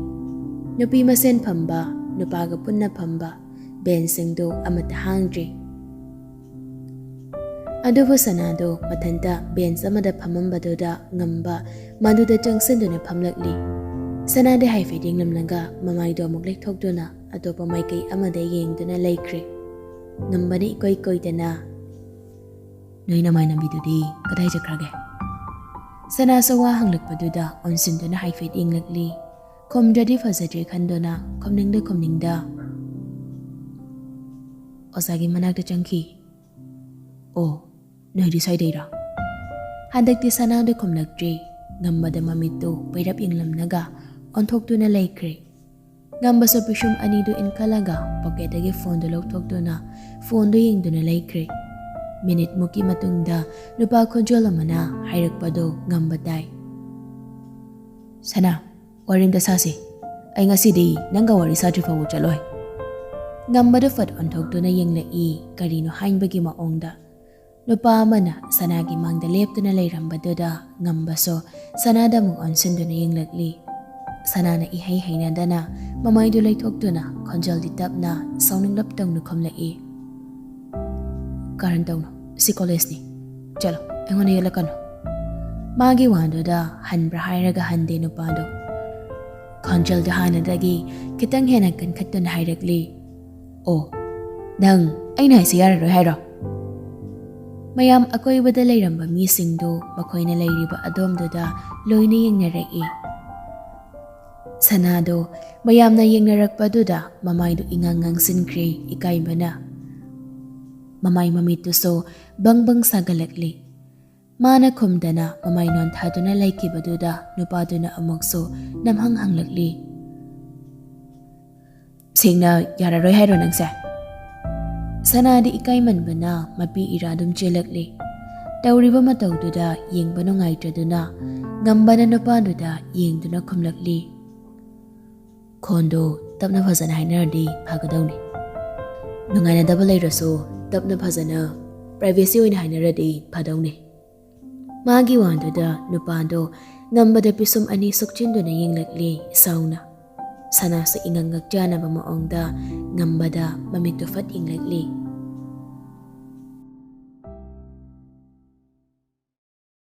ꯅꯨꯄꯤ ꯃꯁꯦꯟ ꯐꯝꯕ, ꯅꯨꯄꯥꯒ ꯄꯨꯟꯅ ꯐꯝꯕ ꯕꯦꯟꯆꯁꯤꯡꯗꯨ ꯑꯃꯠꯇ ꯍꯥꯡꯗ꯭ꯔꯤ꯫ ꯑꯗꯨꯕꯨ ꯁꯅꯥꯗꯣ ꯃꯊꯟꯇ ꯕꯦꯟꯆ ꯑꯃꯗ ꯐꯝꯃꯝꯕꯗꯨꯗ ꯉꯝꯕ ꯃꯗꯨꯗ ꯆꯪꯁꯤꯟꯗꯨꯅ ꯐꯝꯂꯛꯂꯤ꯫ ꯁꯅꯥꯗꯤ ꯍꯥꯏꯐꯦꯠ ꯌꯦꯡꯂꯝꯂꯒ ꯃꯃꯥꯏꯗꯣ ꯑꯃꯨꯛ ꯂꯩꯊꯣꯛꯇꯨꯅ ꯑꯇꯣꯞꯄ ꯃꯥꯏꯀꯩ ꯑꯃꯗ ꯌꯦꯡꯗꯨꯅ ꯂꯩꯈ꯭ꯔꯦ꯫ ꯉꯝꯕꯅ ꯏꯀꯣꯏ ꯀꯣꯏꯗꯅ, "ꯅꯣꯏ ꯅꯃꯥꯟꯅꯕꯤꯗꯨꯗꯤ ꯀꯗꯥꯏ ꯆꯠꯈ꯭ꯔꯒꯦ?" ꯁꯅꯥꯁꯨ ꯋꯥ ꯍꯪꯂꯛꯄꯗꯨꯗ ꯑꯣꯟꯁꯤꯟꯗꯨꯅ ꯍꯥꯏꯐꯦꯠ ꯌꯦꯡꯂꯛꯂꯤ꯫ ꯈꯨꯝꯗ꯭ꯔꯗꯤ ꯐꯖꯗ꯭ꯔꯦ ꯈꯟꯗꯨꯅ ꯈꯨꯝꯅꯤꯡꯗ ꯈꯨꯝꯅꯤꯡꯗ, "ꯑꯣꯖꯥꯒꯤ ꯃꯅꯥꯛꯇ ꯆꯪꯈꯤ꯫" "ꯑꯣ, ꯅꯣꯏꯗꯤ ꯁ꯭ꯋꯥꯏꯗꯩꯔꯣ?" ꯍꯟꯗꯛꯇꯤ ꯁꯅꯥꯗꯨ ꯈꯨꯝꯂꯛꯇ꯭ꯔꯦ꯫ ꯉꯝꯕꯗ ꯃꯃꯤꯠꯇꯨ ꯄꯩꯔꯞ ꯌꯦꯡꯂꯝꯂꯒ ꯑꯣꯟꯊꯣꯛꯇꯨꯅ ꯂꯩꯈ꯭ꯔꯦ꯫ ꯉꯝꯕꯁꯨ ꯄꯤꯁꯨꯝ ꯑꯅꯤꯗꯨ ꯏꯟꯈꯠꯂꯒ ꯄꯣꯀꯦꯠꯇꯒꯤ ꯐꯣꯟꯗꯨ ꯂꯧꯊꯣꯛꯇꯨꯅ ꯐꯣꯟꯗꯨ ꯌꯦꯡꯗꯨꯅ ꯂꯩꯈ꯭ꯔꯦ꯫ ꯃꯤꯅꯤꯠ ꯃꯨꯛꯀꯤ ꯃꯇꯨꯡꯗ ꯅꯨꯄꯥ ꯈꯣꯟꯖꯦꯜ ꯑꯃꯅ ꯍꯥꯏꯔꯛꯄꯗꯨ ꯉꯝꯕ ꯇꯥꯏ꯫ "ꯁꯅꯥ, ꯋꯥꯔꯤ ꯑꯝꯇ ꯁꯥꯁꯤ꯫ ꯑꯩ ꯉꯁꯤꯗꯤ ꯅꯪꯒ ꯋꯥꯔꯤ ꯁꯥꯗ꯭ꯔꯤ ꯐꯥꯎꯕ ꯆꯠꯂꯣꯏ꯫" ꯉꯝꯕꯗꯨ ꯐꯠ ꯑꯣꯟꯊꯣꯛꯇꯨꯅ ꯌꯦꯡꯂꯛꯏ, ꯀꯔꯤꯅꯣ ꯍꯥꯏꯕꯒꯤ ꯃꯑꯣꯡꯗ꯫ ꯅꯨꯄꯥ ꯑꯃꯅ ꯁꯅꯥꯒꯤ ꯃꯥꯡꯗ ꯂꯦꯞꯇꯨꯅ ꯂꯩꯔꯝꯕꯗꯨꯗ ꯉꯝꯕꯁꯨ ꯁꯅꯥꯗ ꯑꯃꯨꯛ ꯑꯣꯟꯁꯤꯟꯗꯨꯅ ꯌꯦꯡꯂꯛꯂꯤ꯫ ꯁꯅꯥꯅ ꯏꯍꯩ ꯍꯩꯅꯗꯅ ꯃꯃꯥꯏꯗꯨ ꯂꯩꯊꯣꯛꯇꯨꯅ ꯈꯣꯟꯖꯦꯜꯗꯤ ꯇꯞꯅ ꯁꯥꯎꯅꯤꯡꯂꯞ ꯇꯧꯅ ꯈꯨꯝꯂꯛꯏ꯫ "ꯀꯔꯟ ꯇꯧꯅꯨ, ꯁꯤ ꯀꯣꯂꯦꯖꯅꯤ꯫ ꯆꯠꯂꯣ, ꯑꯩꯉꯣꯟꯗ ꯌꯦꯠꯂꯛꯀꯅꯨ꯫" ꯃꯥꯒꯤ ꯋꯥꯗꯨꯗ ꯍꯟꯕ꯭ꯔꯥ ꯍꯥꯏꯔꯒ ꯍꯟꯗꯦ ꯅꯨꯄꯥꯗꯣ꯫ ꯈꯣꯟꯖꯦꯜꯗꯣ ꯍꯥꯟꯅꯗꯒꯤ ꯈꯤꯇꯪ ꯍꯦꯟꯅ ꯀꯟꯈꯠꯇꯨꯅ ꯍꯥꯏꯔꯛꯂꯤ꯫ "ꯑꯣ, ꯅꯪ ꯑꯩꯅ ꯍꯥꯏꯁꯦ ꯌꯥꯔꯔꯣꯏ ꯍꯥꯏꯔꯣ?" ꯃꯌꯥꯝ ꯑꯀꯣꯏꯕꯗ ꯂꯩꯔꯝꯕ ꯃꯤꯁꯤꯡꯗꯨ ꯃꯈꯣꯏꯅ ꯂꯩꯔꯤꯕ ꯑꯗꯣꯝꯗꯨꯗ ꯂꯣꯏꯅ ꯌꯦꯡꯅꯔꯛꯏ꯫ ꯁꯅꯥꯗꯣ ꯃꯌꯥꯝꯅ ꯌꯦꯡꯅꯔꯛꯄꯗꯨꯗ ꯃꯃꯥꯏꯗꯨ ꯏꯉꯥꯡ ꯉꯥꯡꯁꯤꯟꯈ꯭ꯔꯦ ꯏꯀꯥꯏꯕꯅ꯫ ꯃꯃꯥꯏ ꯃꯃꯤꯠꯇꯨꯁꯨ ꯕꯪ ꯕꯪ ꯁꯥꯒꯠꯂꯛꯂꯤ꯫ ꯃꯥꯅ ꯈꯨꯝꯗꯅ ꯃꯃꯥꯏ ꯅꯣꯟꯊꯥꯗꯨꯅ ꯂꯩꯈꯤꯕꯗꯨꯗ ꯅꯨꯄꯥꯗꯨꯅ ꯑꯃꯨꯛꯁꯨ ꯅꯝꯍꯪ ꯍꯪꯂꯛꯂꯤ꯫ "ꯁꯦꯡꯅ ꯌꯥꯔꯔꯣꯏ ꯍꯥꯏꯔꯣ ꯅꯪꯁꯦ?" ꯁꯅꯥꯗꯤ ꯏꯀꯥꯏꯃꯟꯕꯅ ꯃꯄꯤ ꯏꯔꯥ ꯑꯗꯨꯝ ꯆꯦꯜꯂꯛꯂꯤ꯫ ꯇꯧꯔꯤꯕ ꯃꯇꯧꯗꯨꯗ ꯌꯦꯡꯕ ꯅꯨꯡꯉꯥꯏꯇ꯭ꯔꯗꯨꯅ ꯉꯝꯕꯅ ꯅꯨꯄꯥꯗꯨꯗ ꯌꯦꯡꯗꯨꯅ ꯈꯨꯝꯂꯛꯂꯤ꯫ "ꯈꯣꯟꯗꯣ ꯇꯞꯅ ꯐꯖꯅ ꯍꯥꯏꯅꯔꯗꯤ ꯐꯒꯗꯧꯅꯤ꯫ ꯅꯨꯡꯉꯥꯏꯅꯗꯕ ꯂꯩꯔꯁꯨ ꯇꯞꯅ ꯐꯖꯅ privacy ꯑꯣꯏꯅ ꯍꯥꯏꯅꯔꯗꯤ ꯐꯗꯧꯅꯤ꯫" ꯃꯥꯒꯤ ꯋꯥꯗꯨꯗ ꯅꯨꯄꯥꯗꯣ ꯉꯝꯕꯗ ꯄꯤꯁꯨꯝ ꯑꯅꯤ ꯁꯨꯛꯆꯤꯟꯗꯨꯅ ꯌꯦꯡꯂꯛꯂꯤ ꯁꯥꯎꯅ꯫ ꯁꯅꯥꯁꯨ ꯏꯉꯛ ꯉꯛꯆꯥꯅꯕ ꯃꯑꯣꯡꯗ ꯉꯝꯕꯗ ꯃꯃꯤꯠꯇꯨ ꯐꯠ ꯌꯦꯡꯂꯛꯂꯤ꯫